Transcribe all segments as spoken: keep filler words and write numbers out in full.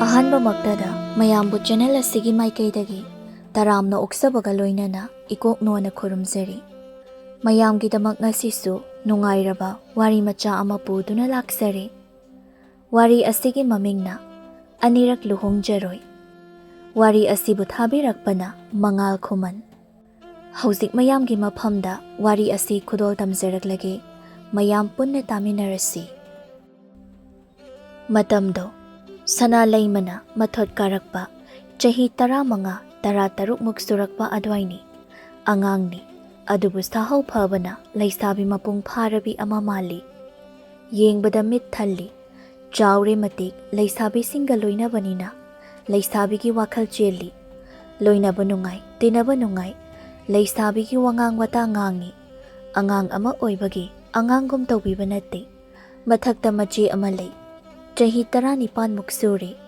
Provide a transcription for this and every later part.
ꯑꯍꯥꯟꯕꯃꯛꯇꯗ ꯃꯌꯥꯝꯕꯨ ꯆꯦꯅꯦꯜ ꯑꯁꯤꯒꯤ ꯃꯥꯏꯀꯩꯗꯒꯤ ꯇꯔꯥꯝꯅ ꯑꯣꯛꯆꯕꯒ ꯂꯣꯏꯅꯅ ꯏꯀꯣꯛ ꯅꯣꯟꯅ ꯈꯨꯔꯨꯝꯖꯔꯤ꯫ ꯃꯌꯥꯝꯒꯤꯗꯃꯛ ꯉꯁꯤꯁꯨ ꯅꯨꯡꯉꯥꯏꯔꯕ ꯋꯥꯔꯤ ꯃꯆꯥ ꯑꯃ ꯄꯨꯗꯨꯅ ꯂꯥꯛꯆꯔꯤ꯫ ꯋꯥꯔꯤ ꯑꯁꯤꯒꯤ ꯃꯃꯤꯡꯅ ꯑꯅꯤꯔꯛ ꯂꯨꯍꯣꯡꯖꯔꯣꯏ꯫ ꯋꯥꯔꯤ ꯑꯁꯤꯕꯨ ꯊꯥꯕꯤꯔꯛꯄꯅ ꯃꯉꯥꯜ ꯈꯨꯃꯟ꯫ ꯍꯧꯖꯤꯛ ꯃꯌꯥꯝꯒꯤ ꯃꯐꯝꯗ ꯋꯥꯔꯤ ꯑꯁꯤ ꯈꯨꯗꯣꯜ ꯇꯝꯖꯔꯛꯂꯒꯦ꯫ ꯃꯌꯥꯝ ꯄꯨꯟꯅ ꯇꯥꯃꯤꯟꯅꯔꯁꯤ꯫ ꯃꯇꯝꯗꯣ ꯁꯅꯥ ꯂꯩꯃꯅ ꯃꯊꯣꯠ ꯀꯥꯔꯛꯄ, ꯆꯍꯤ ꯇꯔꯥꯃꯉꯥ, ꯇꯔꯥꯇꯔꯨꯛꯃꯨꯛ ꯁꯨꯔꯛꯄ ꯑꯗꯨꯋꯥꯏꯅꯤ꯫ ꯑꯉꯥꯡꯅꯤ, ꯑꯗꯨꯕꯨ ꯁꯥꯍꯧ ꯐꯕꯅ ꯂꯩꯁꯥꯕꯤ ꯃꯄꯨꯡ ꯐꯥꯔꯕꯤ ꯑꯃ ꯃꯥꯜꯂꯤ꯫ ꯌꯦꯡꯕꯗ ꯃꯤꯠ ꯊꯜꯂꯤ꯫ ꯆꯥꯎꯔꯦ ꯃꯇꯤꯛ, ꯂꯩꯁꯥꯕꯤꯁꯤꯡꯒ ꯂꯣꯏꯅꯕꯅꯤꯅ ꯂꯩꯁꯥꯕꯤꯒꯤ ꯋꯥꯈꯜ ꯆꯦꯜꯂꯤ꯫ ꯂꯣꯏꯅꯕ ꯅꯨꯡꯉꯥꯏ, ꯇꯤꯟꯅꯕ ꯅꯨꯡꯉꯥꯏ, ꯂꯩꯁꯥꯕꯤꯒꯤ ꯋꯥꯉꯥꯡ ꯋꯥꯇꯥ ꯉꯥꯡꯉꯤ꯫ ꯑꯉꯥꯡ ꯑꯃ ꯑꯣꯏꯕꯒꯤ ꯑꯉꯥꯡꯒꯨꯝ ꯇꯧꯕꯤꯕ ꯅꯠꯇꯦ꯫ ꯃꯊꯛꯇ ꯃꯆꯦ ꯑꯃ ꯂꯩ꯫ ꯆꯍꯤ ꯇꯔꯥꯅꯤꯄꯥꯟꯃꯨꯛ ꯁꯨꯔꯦ꯫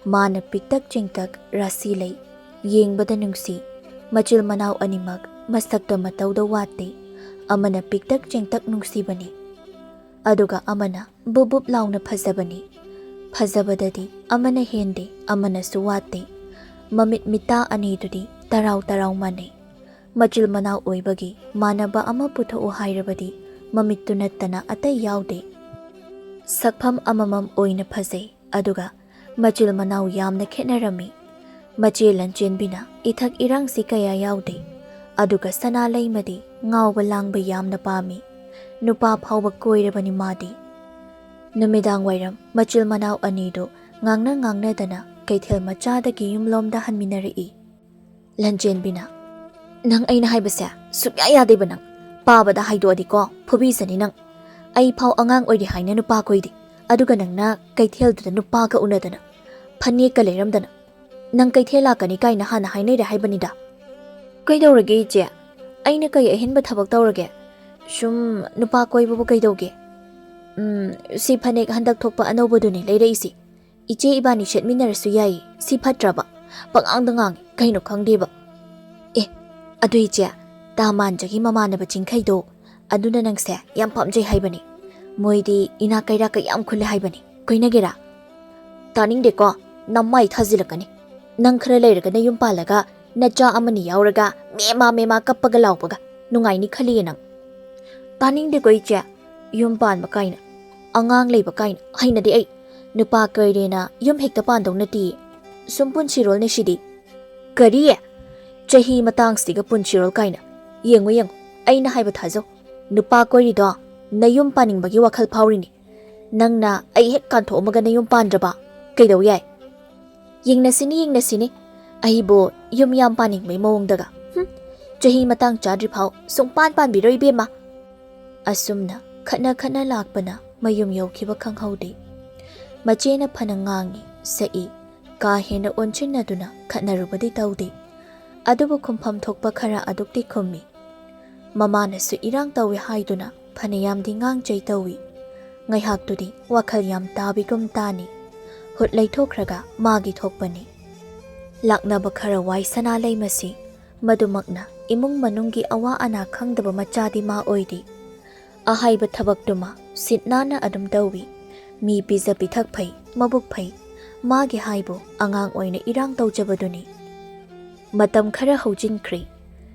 ꯃꯥꯅ ꯄꯤꯛꯇꯛ ꯆꯦꯡꯇꯛ, ꯔꯥꯁꯤ ꯂꯩ꯫ ꯌꯦꯡꯕꯗ ꯅꯨꯡꯁꯤ꯫ ꯃꯆꯤꯜ ꯃꯅꯥꯎ ꯑꯅꯤꯃꯛ ꯃꯁꯛꯇ ꯃꯇꯧꯗ ꯋꯥꯠꯇꯦ꯫ ꯑꯃꯅ ꯄꯤꯛꯇꯛ ꯆꯦꯡꯇꯛ ꯅꯨꯡꯁꯤꯕꯅꯤ, ꯑꯗꯨꯒ ꯑꯃꯅ ꯕꯨꯞ ꯕꯨꯞ ꯂꯥꯎꯅ ꯐꯖꯕꯅꯤ꯫ ꯐꯖꯕꯗꯗꯤ ꯑꯃꯅ ꯍꯦꯟꯗꯦ, ꯑꯃꯅꯁꯨ ꯋꯥꯠꯇꯦ꯫ ꯃꯃꯤꯠ ꯃꯤꯇꯥ ꯑꯅꯤꯗꯨꯗꯤ ꯇꯔꯥꯎ ꯇꯔꯥꯎ ꯃꯥꯟꯅꯩ꯫ ꯃꯆꯤꯜ ꯃꯅꯥꯎ ꯑꯣꯏꯕꯒꯤ ꯃꯥꯟꯅꯕ ꯑꯃ ꯄꯨꯊꯣꯛꯎ ꯍꯥꯏꯔꯕꯗꯤ ꯃꯃꯤꯠꯇꯨ ꯅꯠꯇꯅ ꯑꯇꯩ ꯌꯥꯎꯗꯦ꯫ ꯁꯛꯐꯝ ꯑꯃꯃꯝ ꯑꯣꯏꯅ ꯐꯖꯩ, ꯑꯗꯨꯒ ꯃꯆꯤꯜ ꯃꯅꯥꯎ ꯌꯥꯝꯅ ꯈꯦꯠꯅꯔꯝꯃꯤ꯫ ꯃꯆꯦ ꯂꯟꯆꯦꯟꯕꯤꯅ ꯏꯊꯛ ꯏꯔꯥꯡꯁꯤ ꯀꯌꯥ ꯌꯥꯎꯗꯦ, ꯑꯗꯨꯒ ꯁꯅꯥ ꯂꯩꯃꯗꯤ ꯉꯥꯎꯕ ꯂꯥꯡꯕ ꯌꯥꯝꯅ ꯄꯥꯝꯃꯤ꯫ ꯅꯨꯄꯥ ꯐꯥꯎꯕ ꯀꯣꯏꯔꯕꯅꯤ ꯃꯥꯗꯤ꯫ ꯅꯨꯃꯤꯗꯥꯡ ꯋꯥꯏꯔꯝ ꯃꯆꯤꯜ ꯃꯅꯥꯎ ꯑꯅꯤꯗꯨ ꯉꯥꯡꯅ ꯉꯥꯡꯅꯗꯅ ꯀꯩꯊꯦꯜ ꯃꯆꯥꯗꯒꯤ ꯌꯨꯝꯂꯣꯝꯗ ꯍꯟꯃꯤꯟꯅꯔꯛꯏ꯫ ꯂꯟꯆꯦꯟꯕꯤꯅ, "ꯅꯪ ꯑꯩꯅ ꯍꯥꯏꯕꯁꯦ ꯁꯨꯛꯌꯥ ꯌꯥꯗꯦꯕ ꯅꯪ꯫ ꯄꯥꯕꯗ ꯍꯥꯏꯗꯣꯛꯑꯗꯤꯀꯣ ꯐꯨꯕꯤꯖꯅꯤ ꯅꯪ꯫ ꯑꯩ ꯐꯥꯎ ꯑꯉꯥꯡ ꯑꯣꯏꯔꯤ ꯍꯥꯏꯅ ꯅꯨꯄꯥ ꯀꯣꯏꯗꯦ, ꯑꯗꯨꯒ ꯅꯪꯅ ꯀꯩꯊꯦꯜꯗꯨꯗ ꯅꯨꯄꯥꯒ ꯎꯅꯗꯅ ꯐꯅꯦꯛꯀ ꯂꯩꯔꯝꯗꯅ꯫ ꯅꯪ ꯀꯩꯊꯦꯜ ꯂꯥꯛꯀꯅꯤ ꯀꯥꯏꯅ ꯍꯥꯟꯅ ꯍꯥꯏꯅꯩꯔꯦ ꯍꯥꯏꯕꯅꯤꯗ꯫" "ꯀꯩꯗꯧꯔꯒꯦ ꯏꯆꯦ? ꯑꯩꯅ ꯀꯩ ꯑꯍꯦꯟꯕ ꯊꯕꯛ ꯇꯧꯔꯒꯦ? ꯁꯨꯝ ꯅꯨꯄꯥ ꯀꯣꯏꯕꯕꯨ ꯀꯩꯗꯧꯒꯦ? ꯎꯝ, ꯁꯤ ꯐꯅꯦꯛ ꯍꯟꯗꯛ ꯊꯣꯛꯄ ꯑꯅꯧꯕꯗꯨꯅꯤ ꯂꯩꯔꯛꯏꯁꯤ꯫ ꯏꯆꯦ ꯏꯕꯥꯅꯤ ꯁꯦꯠꯃꯤꯟꯅꯔꯁꯨ ꯌꯥꯏꯌꯦ꯫ ꯁꯤ ꯐꯠꯇ꯭ꯔꯕ? ꯄꯉꯥꯡꯗ ꯉꯥꯡꯉꯤ, ꯀꯩꯅꯣ ꯈꯪꯗꯦꯕ꯫" "ꯑꯦ, ꯑꯗꯨ ꯏꯆꯦ, ꯇꯥ ꯃꯥꯟꯖꯒꯤ ꯃꯃꯥꯟꯅꯕ ꯆꯤꯡꯈꯩꯗꯣ, ꯑꯗꯨꯅ ꯅꯪꯁꯦ ꯌꯥꯝ ꯄꯥꯝꯖꯩ ꯍꯥꯏꯕꯅꯤ꯫ ꯃꯣꯏꯗꯤ ꯏꯅꯥꯛ ꯀꯩꯔꯥꯛꯀ ꯌꯥꯝ ꯈꯨꯜꯂꯦ ꯍꯥꯏꯕꯅꯤ꯫ ꯀꯣꯏꯅꯒꯦꯔꯥ?" "ꯇꯥꯅꯤꯡꯗꯦꯀꯣ, ꯅꯃꯥꯏ ꯊꯥꯖꯤꯜꯂꯛꯀꯅꯤ꯫ ꯅꯪ ꯈꯔ ꯂꯩꯔꯒ ꯅꯌꯨꯝ ꯄꯥꯜꯂꯒ ꯅꯆꯥ ꯑꯃꯅꯤ ꯌꯥꯎꯔꯒ ꯃꯦꯃꯥ ꯃꯦꯃꯥ ꯀꯞꯄꯒ ꯂꯥꯎꯕꯒ ꯅꯨꯡꯉꯥꯏꯅꯤ ꯈꯜꯂꯤꯌꯦ ꯅꯪ꯫ ꯇꯥꯅꯤꯡꯗꯦꯀꯣ ꯏꯆꯦ꯫ ꯌꯨꯝ ꯄꯥꯟꯕ ꯀꯥꯏꯅ, ꯑꯉꯥꯡ ꯂꯩꯕ ꯀꯥꯏꯅ ꯍꯩꯅꯗꯦ ꯑꯩ꯫ ꯅꯨꯄꯥ ꯀꯣꯏꯔꯦꯅ ꯌꯨꯝ ꯍꯦꯛꯇ ꯄꯥꯟꯗꯧ ꯅꯠꯇꯤꯌꯦ꯫ ꯁꯨꯝ ꯄꯨꯟꯁꯤꯔꯣꯜꯅꯦ ꯁꯤꯗꯤ꯫ ꯀꯔꯤ? ꯆꯍꯤ ꯃꯇꯥꯡꯁꯤꯒ ꯄꯨꯟꯁꯤꯔꯣꯜ ꯀꯥꯏꯅ꯫ ꯌꯦꯡꯉꯨ ꯌꯦꯡꯉꯨ, ꯑꯩꯅ ꯍꯥꯏꯕ ꯊꯥꯖꯧ꯫ ꯅꯨꯄꯥ ꯀꯣꯏꯔꯤꯗꯣ ꯅꯌꯨꯝ ꯄꯥꯅꯤꯡꯕꯒꯤ ꯋꯥꯈꯜ ꯐꯥꯎꯔꯤꯅꯤ꯫ ꯅꯪꯅ ꯑꯩ ꯍꯦꯛ ꯀꯥꯟꯊꯣꯛꯑꯝꯃꯒ ꯅꯌꯨꯝ ꯄꯥꯟꯗ꯭ꯔꯕ ꯀꯩꯗꯧ ꯌꯥꯏ? ꯌꯦꯡꯅꯁꯤꯅꯤ, ꯌꯦꯡꯅꯁꯤꯅꯤ꯫ ꯑꯩꯕꯨ ꯌꯨꯝ ꯌꯥꯝ ꯄꯥꯅꯤꯡꯕꯩ ꯃꯑꯣꯡꯗꯒ꯫ ꯍꯨꯝ, ꯆꯍꯤ ꯃꯇꯥꯡ ꯆꯥꯗ꯭ꯔꯤ ꯐꯥꯎ ꯁꯨꯡꯄꯥꯟ ꯄꯥꯟꯕꯤꯔꯣꯏ ꯏꯕꯦꯝꯃ꯫ ꯑꯁꯨꯝꯅ ꯈꯠꯅ ꯈꯠꯅ ꯂꯥꯛꯄꯅ ꯃꯌꯨꯝ ꯌꯧꯈꯤꯕ ꯈꯪꯍꯧꯗꯦ꯫ ꯃꯆꯦꯅ ꯐꯅ ꯉꯥꯡꯉꯤ, ꯁꯛꯏ, ꯀꯥ ꯍꯦꯟꯅ ꯑꯣꯟꯁꯤꯟꯅꯗꯨꯅ ꯈꯠꯅꯔꯨꯕꯗꯤ ꯇꯧꯗꯦ꯫ ꯑꯗꯨꯕꯨ ꯈꯨꯝꯐꯝ ꯊꯣꯛꯄ ꯈꯔ ꯑꯗꯨꯛꯇꯤ ꯈꯨꯝꯃꯤ꯫ ꯃꯃꯥꯅꯁꯨ ꯏꯔꯥꯡ ꯇꯧꯏ ꯍꯥꯏꯗꯨꯅ ꯐꯅꯌꯥꯝꯗꯤ ꯉꯥꯡ ꯆꯩ ꯇꯧꯏ꯫ ꯉꯥꯏꯍꯥꯛꯇꯨꯗꯤ ꯋꯥꯈꯜ ꯌꯥꯝ ꯇꯥꯕꯤꯒꯨꯝ ꯇꯥꯅꯤ꯫ ꯍꯨꯠ ꯂꯩꯊꯣꯛꯈ꯭ꯔꯒ ꯃꯥꯒꯤ ꯊꯣꯛꯄꯅꯤ꯫ ꯂꯥꯛꯅꯕ ꯈꯔ ꯋꯥꯏ ꯁꯅꯥ ꯂꯩꯃꯁꯤ꯫ ꯃꯗꯨꯃꯛꯅ ꯏꯃꯨꯡ ꯃꯅꯨꯡꯒꯤ ꯑꯋꯥ ꯑꯅꯥ ꯈꯪꯗꯕ ꯃꯆꯥꯗꯤ ꯃꯥ ꯑꯣꯏꯗꯦ꯫ ꯑꯍꯩꯕ ꯊꯕꯛꯇꯨꯃ ꯁꯤꯠ ꯅꯥꯟꯅ ꯑꯗꯨꯝ ꯇꯧꯏ꯫ ꯃꯤ ꯄꯤꯖ ꯄꯤꯊꯛ ꯐꯩ, ꯃꯕꯨꯛ ꯐꯩ꯫ ꯃꯥꯒꯤ ꯍꯥꯏꯕꯨ ꯑꯉꯥꯡ ꯑꯣꯏꯅ ꯏꯔꯥꯡ ꯇꯧꯖꯕꯗꯨꯅꯤ꯫ ꯃꯇꯝ ꯈꯔ ꯍꯧꯖꯤꯟꯈ꯭ꯔꯦ꯫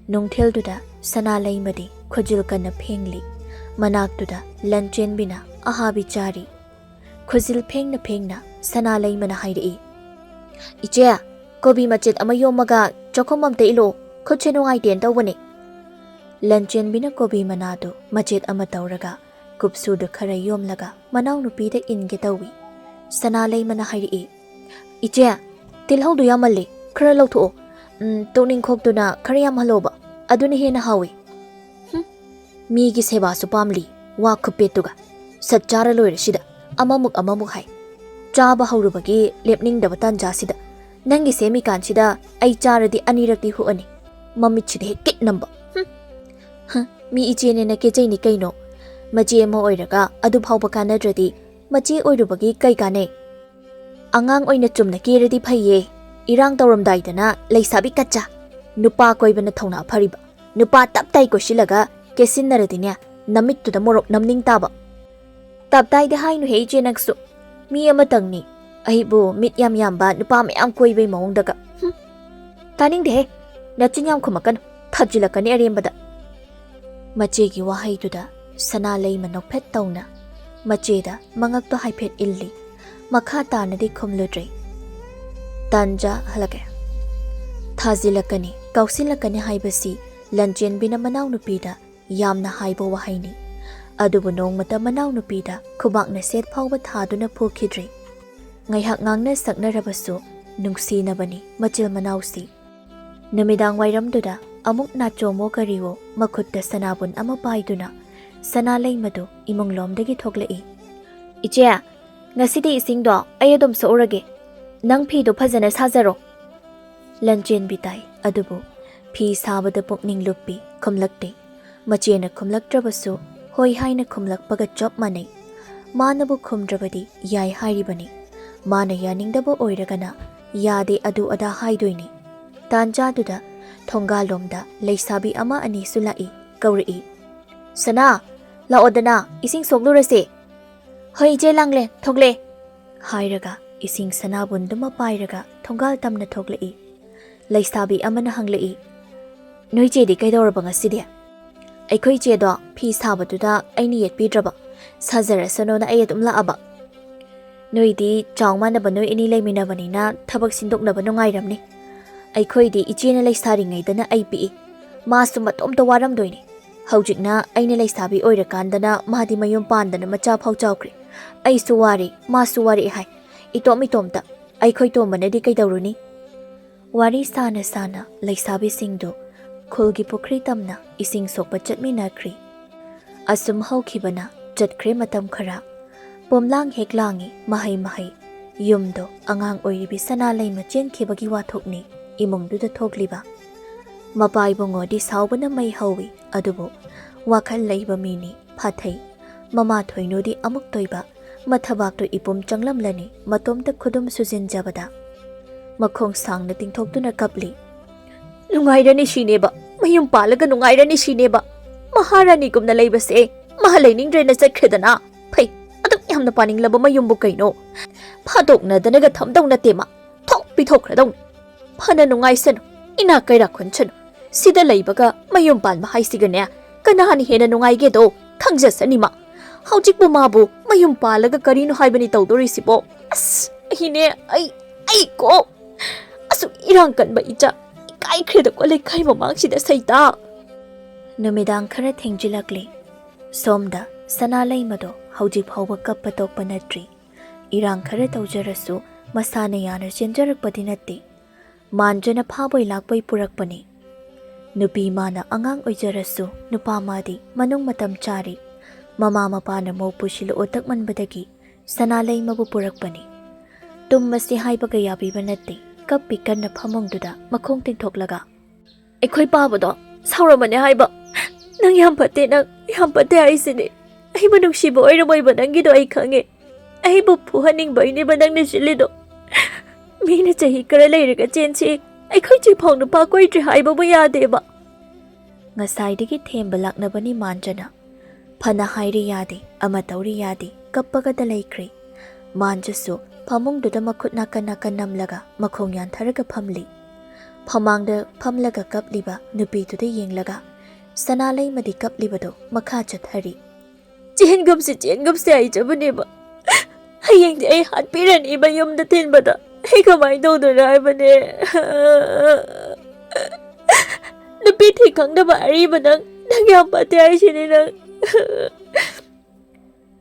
ꯅꯨꯡꯊꯤꯜꯗꯨꯗ ꯁꯅꯥ ꯂꯩꯃꯗꯤ ꯈꯨꯖꯤꯜ ꯀꯟꯅ ꯐꯦꯡꯂꯤ꯫ ꯃꯅꯥꯛꯇꯨꯗ ꯂꯟꯆꯦꯟꯕꯤꯅ ꯑꯍꯥꯕꯤ ꯆꯥꯔꯤ꯫ ꯈꯨꯖꯤꯜ ꯐꯦꯡꯅ ꯐꯦꯡꯅ ꯁꯅꯥ ꯂꯩꯃꯅ ꯍꯥꯏꯔꯛꯏ, "ꯏꯆꯦ, ꯀꯣꯕꯤ ꯃꯆꯦꯠ ꯑꯃ ꯌꯣꯝꯃꯒ ꯆꯥꯛꯈꯨꯝ ꯑꯝꯇ ꯏꯜꯂꯛꯑꯣ, ꯈꯨꯠꯁꯦ ꯅꯨꯡꯉꯥꯏꯇꯦꯅ ꯇꯧꯕꯅꯦ꯫" ꯂꯟꯆꯦꯟꯕꯤꯅ ꯀꯣꯕꯤ ꯃꯅꯥꯗꯨ ꯃꯆꯦꯠ ꯑꯃ ꯇꯧꯔꯒ ꯀꯨꯞꯁꯨꯗꯨ ꯈꯔ ꯌꯣꯝꯂꯒ ꯃꯅꯥꯎꯅꯨꯄꯤꯗ ꯏꯟꯒꯦ ꯇꯧꯏ꯫ ꯁꯅꯥ ꯂꯩꯃꯅ ꯍꯥꯏꯔꯛꯏ, "ꯏꯆꯦ, ꯇꯤꯜꯍꯧꯗꯨ ꯌꯥꯝꯃꯜꯂꯤ, ꯈꯔ ꯂꯧꯊꯣꯛꯑꯣ꯫ ꯎꯝ, ꯇꯣꯛꯅꯤꯡꯈꯣꯛꯇꯨꯅ ꯈꯔ ꯌꯥꯝꯍꯜꯂꯣꯕ, ꯑꯗꯨꯅ ꯍꯦꯟꯅ ꯍꯥꯎꯏ꯫" ꯍꯨꯝ, ꯃꯤꯒꯤ ꯁꯦꯕꯥꯁꯨ ꯄꯥꯝꯂꯤ, ꯋꯥ ꯈꯨꯄꯦꯠꯇꯨꯒ꯫ ꯁꯠ ꯆꯥꯔ ꯂꯣꯏꯔꯦ ꯁꯤꯗ, ꯑꯃꯃꯨꯛ ꯑꯃꯃꯨꯛ ꯍꯥꯏ꯫ ꯆꯥꯕ ꯍꯧꯔꯨꯕꯒꯤ ꯂꯦꯞꯅꯤꯡꯗꯕ ꯇꯥꯟꯖꯥꯁꯤꯗ꯫ ꯅꯪꯒꯤ ꯁꯦꯝꯃꯤꯀꯥꯟꯁꯤꯗ ꯑꯩ ꯆꯥꯔꯗꯤ ꯑꯅꯤꯔꯛꯇꯤ ꯍꯨꯛꯑꯅꯤ꯫ ꯃꯃꯤꯠꯁꯤꯗ ꯍꯦꯛ ꯀꯤꯠ ꯅꯝꯕ꯫ ꯍꯨꯝ꯫ ꯍ, ꯃꯤ ꯏꯆꯦꯅꯦꯅ ꯀꯦꯖꯩꯅꯤ ꯀꯩꯅꯣ꯫ ꯃꯆꯦ ꯑꯃ ꯑꯣꯏꯔꯒ ꯑꯗꯨ ꯐꯥꯎꯕ ꯀꯥꯟꯅꯗ꯭ꯔꯗꯤ ꯃꯆꯦ ꯑꯣꯏꯔꯨꯕꯒꯤ ꯀꯩ ꯀꯥꯟꯅꯩ? ꯑꯉꯥꯡ ꯑꯣꯏꯅ ꯆꯨꯝꯅ ꯀꯦꯔꯗꯤ ꯐꯩꯌꯦ꯫ ꯏꯔꯥꯡ ꯇꯧꯔꯝꯗꯥꯏꯗꯅ ꯂꯩꯁꯥꯕꯤ ꯀꯠꯆꯥ꯫ ꯅꯨꯄꯥ ꯀꯣꯏꯕꯅ ꯊꯧꯅꯥ ꯐꯔꯤꯕ꯫ ꯅꯨꯄꯥ ꯇꯞ ꯇꯥꯏ ꯀꯣꯏꯁꯤꯜꯂꯒ ꯀꯦꯁꯤꯟꯅꯔꯗꯤꯅꯦ, ꯅꯃꯤꯠꯇꯨꯗ ꯃꯣꯔꯣꯛ ꯅꯝꯅꯤꯡ ꯇꯥꯕ꯫ ꯇꯞ ꯇꯥꯏꯗꯤ ꯍꯥꯏꯅꯨꯍꯦ ꯏꯆꯦ ꯅꯪꯁꯨ꯫ ꯃꯤ ꯑꯃꯇꯪꯅꯤ꯫ ꯑꯩꯕꯨ ꯃꯤꯠ ꯌꯥꯝ ꯌꯥꯝꯕ ꯅꯨꯄꯥ ꯃꯌꯥꯝ ꯀꯣꯏꯕꯩ ꯃꯑꯣꯡꯗꯒ꯫ ꯍꯨꯝ, ꯇꯥꯅꯤꯡꯗꯦꯍꯦ꯫ ꯅꯆꯤꯟ ꯌꯥꯝ ꯈꯨꯝꯃꯛꯀꯅꯨ, ꯊꯥꯖꯤꯜꯂꯛꯀꯅꯤ ꯑꯔꯦꯝꯕꯗ꯫ ꯃꯆꯦꯒꯤ ꯋꯥꯍꯩꯗꯨꯗ ꯁꯅꯥ ꯂꯩꯃ ꯅꯣꯛꯐꯦꯠ ꯇꯧꯅ ꯃꯆꯦꯗ ꯃꯉꯛꯇꯣ ꯍꯥꯏꯐꯦꯠ ꯏꯜꯂꯤ꯫ ꯃꯈꯥ ꯇꯥꯅꯗꯤ ꯈꯨꯝꯂꯨꯗ꯭ꯔꯦ꯫ ꯇꯥꯟꯖꯥ ꯍꯜꯂꯛꯑꯦ꯫ ꯊꯥꯖꯤꯜꯂꯛꯀꯅꯤ, ꯀꯥꯎꯁꯤꯜꯂꯛꯀꯅꯤ ꯍꯥꯏꯕꯁꯤ ꯂꯟꯆꯦꯟꯕꯤꯅ ꯃꯅꯥꯎꯅꯨꯄꯤꯗ ꯌꯥꯝꯅ ꯍꯥꯏꯕ ꯋꯥꯍꯩꯅꯤ꯫ ꯑꯗꯨꯕꯨ ꯅꯣꯡꯃꯇ ꯃꯅꯥꯎꯅꯨꯄꯤꯗ ꯈꯨꯕꯥꯛꯅ ꯁꯦꯠ ꯐꯥꯎꯕ ꯊꯥꯗꯨꯅ ꯐꯨꯈꯤꯗ꯭ꯔꯤ꯫ ꯉꯥꯏꯍꯥꯛ ꯉꯥꯡꯅ ꯁꯛꯅꯔꯕꯁꯨ ꯅꯨꯡꯁꯤꯅꯕꯅꯤ ꯃꯆꯤꯜ ꯃꯅꯥꯎꯁꯤ꯫ ꯅꯨꯃꯤꯗꯥꯡ ꯋꯥꯏꯔꯝꯗꯨꯗ ꯑꯃꯨꯛ ꯅꯥꯆꯣꯝꯃꯣ ꯀꯔꯤꯋꯣ ꯃꯈꯨꯠꯇ ꯁꯅꯥꯕꯨꯟ ꯑꯃ ꯄꯥꯏꯗꯨꯅ ꯁꯅꯥ ꯂꯩꯃꯗꯨ ꯏꯃꯨꯡꯂꯣꯝꯗꯒꯤ ꯊꯣꯛꯂꯛꯏ꯫ "ꯏꯆꯦ, ꯉꯁꯤꯗꯤ ꯏꯁꯤꯡꯗꯣ ꯑꯩ ꯑꯗꯨꯝ ꯁꯣꯛꯎꯔꯒꯦ꯫ ꯅꯪ ꯐꯤꯗꯣ ꯐꯖꯅ ꯁꯥꯖꯔꯣ꯫" ꯂꯟꯆꯦꯟꯕꯤ ꯇꯥꯏ, ꯑꯗꯨꯕꯨ ꯐꯤ ꯁꯥꯕꯗ ꯄꯨꯛꯅꯤꯡ ꯂꯨꯞꯄꯤ, ꯈꯨꯝꯂꯛꯇꯦ꯫ ꯃꯆꯦꯅ ꯈꯨꯝꯂꯛꯇ꯭ꯔꯕꯁꯨ ꯍꯣꯏ ꯍꯥꯏꯅ ꯈꯨꯝꯂꯛꯄꯒ ꯆꯞ ꯃꯥꯟꯅꯩ꯫ ꯃꯥꯅꯕꯨ ꯈꯨꯝꯗ꯭ꯔꯕꯗꯤ ꯌꯥꯏ ꯍꯥꯏꯔꯤꯕꯅꯤ꯫ ꯃꯥꯅ ꯌꯥꯅꯤꯡꯗꯕ ꯑꯣꯏꯔꯒꯅ ꯌꯥꯗꯦ ꯑꯗꯨ ꯑꯗꯥ ꯍꯥꯏꯗꯣꯏꯅꯤ꯫ ꯇꯥꯟꯖꯥꯗꯨꯗ ꯊꯣꯡꯒꯥꯜꯂꯣꯝꯗ ꯂꯩꯁꯥꯕꯤ ꯑꯃ ꯑꯅꯤꯁꯨ ꯂꯥꯛꯏ, ꯀꯧꯔꯛꯏ꯫ "ꯁꯅꯥ, ꯂꯥꯛꯑꯣꯗꯅ, ꯏꯁꯤꯡ ꯁꯣꯛꯂꯨꯔꯁꯦ꯫" "ꯍꯣꯏ ꯏꯆꯦ ꯂꯥꯡꯂꯦ, ꯊꯣꯛꯂꯦ꯫" ꯍꯥꯏꯔꯒ ꯏꯁꯤꯡ ꯁꯅꯥꯕꯨꯟꯗꯨꯃ ꯄꯥꯏꯔꯒ ꯊꯣꯡꯒꯥꯜ ꯇꯝꯅ ꯊꯣꯛꯂꯛꯏ꯫ ꯂꯩꯁꯥꯕꯤ ꯑꯃꯅ ꯍꯪꯂꯛꯏ, "ꯅꯣꯏ ꯆꯦꯗꯤ ꯀꯩꯗꯧꯔꯕ ꯉꯁꯤꯗꯤ?" "ꯑꯩꯈꯣꯏ ꯆꯦꯗꯣ ꯐꯤ ꯁꯥꯕꯗꯨꯗ ꯑꯩꯅ ꯌꯦꯠꯄꯤꯗ꯭ꯔꯕ, ꯁꯥꯖꯔꯁꯅꯣꯅ ꯑꯩ ꯑꯗꯨꯝ ꯂꯥꯛꯑꯕ꯫" "ꯅꯣꯏꯗꯤ ꯆꯥꯎ ꯃꯥꯟꯅꯕ ꯅꯣꯏ ꯑꯅꯤ ꯂꯩꯃꯤꯟꯅꯕꯅꯤꯅ ꯊꯕꯛ ꯁꯤꯟꯗꯣꯛꯅꯕ ꯅꯨꯡꯉꯥꯏꯔꯝꯅꯤ꯫ ꯑꯩꯈꯣꯏꯗꯤ ꯏꯆꯦꯅ ꯂꯩꯁꯥꯔꯤꯉꯩꯗꯅ ꯑꯩ ꯄꯤꯛꯏ, ꯃꯥꯁꯨ ꯃꯇꯣꯝꯇ ꯋꯥꯔꯝꯗꯣꯏꯅꯤ꯫ ꯍꯧꯖꯤꯛꯅ ꯑꯩꯅ ꯂꯩꯁꯥꯕꯤ ꯑꯣꯏꯔꯀꯥꯟꯗꯅ ꯃꯥꯗꯤ ꯃꯌꯨꯝ ꯄꯥꯟꯗꯅ ꯃꯆꯥ ꯐꯥꯎ ꯆꯥꯎꯈ꯭ꯔꯦ꯫ ꯑꯩꯁꯨ ꯋꯥꯔꯦ, ꯃꯥꯁꯨ ꯋꯥꯔꯛꯑꯦ ꯍꯥꯏ꯫ ꯏꯇꯣꯝ ꯏꯇꯣꯝꯇ꯫ ꯑꯩꯈꯣꯏ ꯇꯣꯝꯕꯅꯗꯤ ꯀꯩꯗꯧꯔꯨꯅꯤ?" ꯋꯥꯔꯤ ꯁꯥꯅ ꯁꯥꯅ ꯂꯩꯁꯥꯕꯤꯁꯤꯡꯗꯨ ꯈꯨꯜꯒꯤ ꯄꯨꯈ꯭ꯔꯤ ꯇꯝꯅ ꯏꯁꯤꯡ ꯁꯣꯛꯄ ꯆꯠꯃꯤꯟꯅꯈ꯭ꯔꯤ꯫ ꯑꯁꯨꯝ ꯍꯧꯈꯤꯕꯅ ꯆꯠꯈ꯭ꯔꯦ ꯃꯇꯝ ꯈꯔ꯫ ꯄꯣꯝꯂꯥꯡ ꯍꯦꯛ ꯂꯥꯡꯉꯤ ꯃꯍꯩ ꯃꯍꯩ꯫ ꯌꯨꯝꯗꯣ ꯑꯉꯥꯡ ꯑꯣꯏꯔꯤꯕꯤ ꯁꯅꯥ ꯂꯩꯃ ꯆꯦꯟꯈꯤꯕꯒꯤ ꯋꯥꯊꯣꯛꯅꯤ ꯏꯃꯨꯡꯗꯨꯗ ꯊꯣꯛꯂꯤꯕ꯫ ꯃꯄꯥ ꯏꯕꯨꯡꯉꯣꯗꯤ ꯁꯥꯎꯕꯅ ꯃꯩ ꯍꯧꯏ, ꯑꯗꯨꯕꯨ ꯋꯥꯈꯜ ꯂꯩꯕ ꯃꯤꯅꯤ, ꯐꯥꯊꯩ꯫ ꯃꯃꯥ ꯊꯣꯏꯅꯨꯗꯤ ꯑꯃꯨꯛ ꯇꯣꯏꯕ, ꯃꯊꯕꯥꯛꯇꯨ ꯏꯄꯨꯝ ꯆꯪꯂꯝꯂꯅꯤ, ꯃꯇꯣꯝꯇ ꯈꯨꯗꯨꯝ ꯁꯨꯖꯤꯟꯖꯕꯗ꯫ ꯃꯈꯣꯡ ꯁꯥꯡꯅ ꯇꯤꯡꯊꯣꯛꯇꯨꯅ ꯀꯞꯂꯤ꯫ "ꯅꯨꯡꯉꯥꯏꯔꯅꯤ ꯁꯤꯅꯦꯕ, ꯃꯌꯨꯝ ꯄꯥꯜꯂꯒ ꯅꯨꯡꯉꯥꯏꯔꯅꯤ ꯁꯤꯅꯦꯕ꯫ ꯃꯍꯥꯔꯥꯅꯤꯒꯨꯝꯅ ꯂꯩꯕꯁꯦ ꯃꯥ ꯂꯩꯅꯤꯡꯗ꯭ꯔꯦꯅ ꯆꯠꯈ꯭ꯔꯦꯗꯅ꯫ ꯐꯩ, ꯑꯗꯨꯛ ꯌꯥꯝꯅ ꯄꯥꯅꯤꯡꯂꯕ ꯃꯌꯨꯝꯕꯨ ꯀꯩꯅꯣ?" ꯐꯥꯗꯣꯛꯅꯗꯅꯒ ꯊꯝꯗꯧ ꯅꯠꯇꯦ ꯃꯥ꯫ ꯊꯣꯛ ꯄꯤꯊꯣꯛꯈ꯭ꯔꯗꯧꯅꯤ꯫ ꯐꯅ ꯅꯨꯡꯉꯥꯏꯁꯅꯨ, ꯏꯅꯥꯛ ꯀꯩꯔꯥꯛ ꯈꯨꯟꯁꯅꯨ꯫ ꯁꯤꯗ ꯂꯩꯕꯒ ꯃꯌꯨꯝ ꯄꯥꯟꯕ ꯍꯥꯏꯁꯤꯒꯅꯦ, ꯀꯅꯥꯅ ꯍꯦꯟꯅ ꯅꯨꯡꯉꯥꯏꯒꯦꯗꯣ ꯈꯪꯖꯁꯅꯤ ꯃꯥ꯫ ꯍꯧꯖꯤꯛꯄꯨ ꯃꯥꯕꯨ ꯃꯌꯨꯝ ꯄꯥꯜꯂꯒ ꯀꯔꯤꯅꯣ ꯍꯥꯏꯕꯅꯤ ꯇꯧꯗꯣꯔꯤꯁꯤꯕꯣ? ꯑꯁ, ꯑꯩꯅꯦ, ꯑꯩ, ꯑꯩ ꯀꯣ꯫ ꯑꯁꯨꯛ ꯏꯔꯥꯡ ꯀꯟꯕ ꯏꯆꯥ, ꯏꯀꯥꯏꯈ꯭ꯔꯦꯗꯀꯣ ꯂꯩꯀꯥꯏ ꯃꯃꯥꯡꯁꯤꯗ ꯁꯩꯇꯥ꯫ ꯅꯨꯃꯤꯗꯥꯡ ꯈꯔ ꯊꯦꯡꯖꯤꯜꯂꯛꯂꯤ꯫ ꯁꯣꯝꯗ ꯁꯅꯥ ꯂꯩꯃꯗꯣ ꯍꯧꯖꯤꯛ ꯐꯥꯎꯕ ꯀꯞꯄ ꯇꯣꯛꯄ ꯅꯠꯇ꯭ꯔꯤ꯫ ꯏꯔꯥꯡ ꯈꯔ ꯇꯧꯖꯔꯁꯨ ꯃꯁꯥꯅ ꯌꯥꯅ ꯆꯦꯟꯖꯔꯛꯄꯗꯤ ꯅꯠꯇꯦ꯫ ꯃꯥꯟꯖꯅ ꯐꯥꯕꯣꯏ ꯂꯥꯛꯄꯣꯏ ꯄꯨꯔꯛꯄꯅꯤ꯫ ꯅꯨꯄꯤ ꯃꯥꯅ ꯑꯉꯥꯡ ꯑꯣꯏꯖꯔꯁꯨ ꯅꯨꯄꯥ ꯃꯥꯗꯤ ꯃꯅꯨꯡ ꯃꯇꯝ ꯆꯥꯔꯤ꯫ ꯃꯃꯥ ꯃꯄꯥꯅ ꯃꯧ ꯄꯨꯁꯤꯜꯂꯛꯑꯣ ꯇꯛꯃꯟꯕꯗꯒꯤ ꯁꯅꯥ ꯂꯩꯃꯕꯨ ꯄꯨꯔꯛꯄꯅꯤ꯫ ꯇꯨꯝꯃꯁꯤ ꯍꯥꯏꯕꯒ ꯌꯥꯕꯤꯕ ꯅꯠꯇꯦ꯫ ꯀꯞꯄꯤ ꯀꯟꯅ ꯐꯃꯨꯡꯗꯨꯗ ꯃꯈꯣꯡ ꯇꯤꯡꯊꯣꯛꯂꯒ, "ꯑꯩꯈꯣꯏ ꯄꯥꯕꯗꯣ ꯁꯥꯎꯔꯝꯃꯅꯦ ꯍꯥꯏꯕ꯫ ꯅꯪ ꯌꯥꯝ ꯐꯠꯇꯦ, ꯅꯪ ꯌꯥꯝ ꯐꯠꯇꯦ ꯍꯥꯏꯁꯤꯅꯦ꯫ ꯑꯩꯕꯨ ꯅꯨꯡꯁꯤꯕ ꯑꯣꯏꯔꯝꯃꯣꯏꯕ ꯅꯪꯒꯤꯗꯣ ꯑꯩ ꯈꯪꯉꯦ꯫ ꯑꯩꯕꯨ ꯐꯨꯍꯟꯅꯤꯡꯕꯩꯅꯦꯕ ꯅꯪꯅ ꯁꯤꯜꯂꯤꯗꯣ꯫ ꯃꯤꯅ ꯆꯍꯤ ꯈꯔ ꯂꯩꯔꯒ ꯆꯦꯟꯁꯤ, ꯑꯩꯈꯣꯏ ꯆꯦꯐꯥꯎ ꯅꯨꯄꯥ ꯀꯣꯏꯗ꯭ꯔꯤ ꯍꯥꯏꯕꯕꯨ ꯌꯥꯗꯦꯕ"꯫ ꯉꯁꯥꯏꯗꯒꯤ ꯊꯦꯝꯕ ꯂꯥꯛꯅꯕꯅꯤ ꯃꯥꯟꯖꯅ꯫ ꯐꯅ ꯍꯥꯏꯔꯤ ꯌꯥꯗꯦ, ꯑꯃ ꯇꯧꯔꯤ ꯌꯥꯗꯦ, ꯀꯞꯄꯒꯗ ꯂꯩꯈ꯭ꯔꯦ꯫ ꯃꯥꯟꯖꯁꯨ ꯐꯃꯨꯡꯗꯨꯗ ꯃꯈꯨꯠ ꯅꯥꯀꯟ ꯅꯥꯀꯟ ꯅꯝꯂꯒ ꯃꯈꯣꯡ ꯌꯥꯟꯊꯔꯒ ꯐꯝꯂꯤ꯫ ꯐꯃꯥꯡꯗ ꯐꯝꯂꯒ ꯀꯞꯂꯤꯕ ꯅꯨꯄꯤꯗꯨꯗ ꯌꯦꯡꯂꯒ ꯁꯅꯥ ꯂꯩꯃꯗꯤ ꯀꯞꯂꯤꯕꯗꯨ ꯃꯈꯥ ꯆꯠꯊꯔꯤ꯫ "ꯆꯦꯟꯒꯨꯝꯁꯤ, ꯆꯦꯟꯒꯨꯝꯁꯤ ꯍꯥꯏꯖꯕꯅꯦꯕ꯫ ꯍꯌꯦꯡꯗꯤ ꯑꯩ ꯍꯥꯠꯄꯤꯔꯅꯤꯕ ꯌꯨꯝꯗ ꯊꯤꯟꯕꯗ꯫ ꯑꯩ ꯀꯃꯥꯏꯅ ꯇꯧꯗꯣꯏꯅꯣ ꯍꯥꯏꯕꯅꯦ? ꯅꯨꯄꯤ ꯊꯤ ꯈꯪꯗꯕ ꯑꯔꯤꯕ ꯅꯪ, ꯅꯪ ꯌꯥꯝ ꯐꯠꯇꯦ ꯍꯥꯏꯁꯤꯅꯤ ꯅꯪ"꯫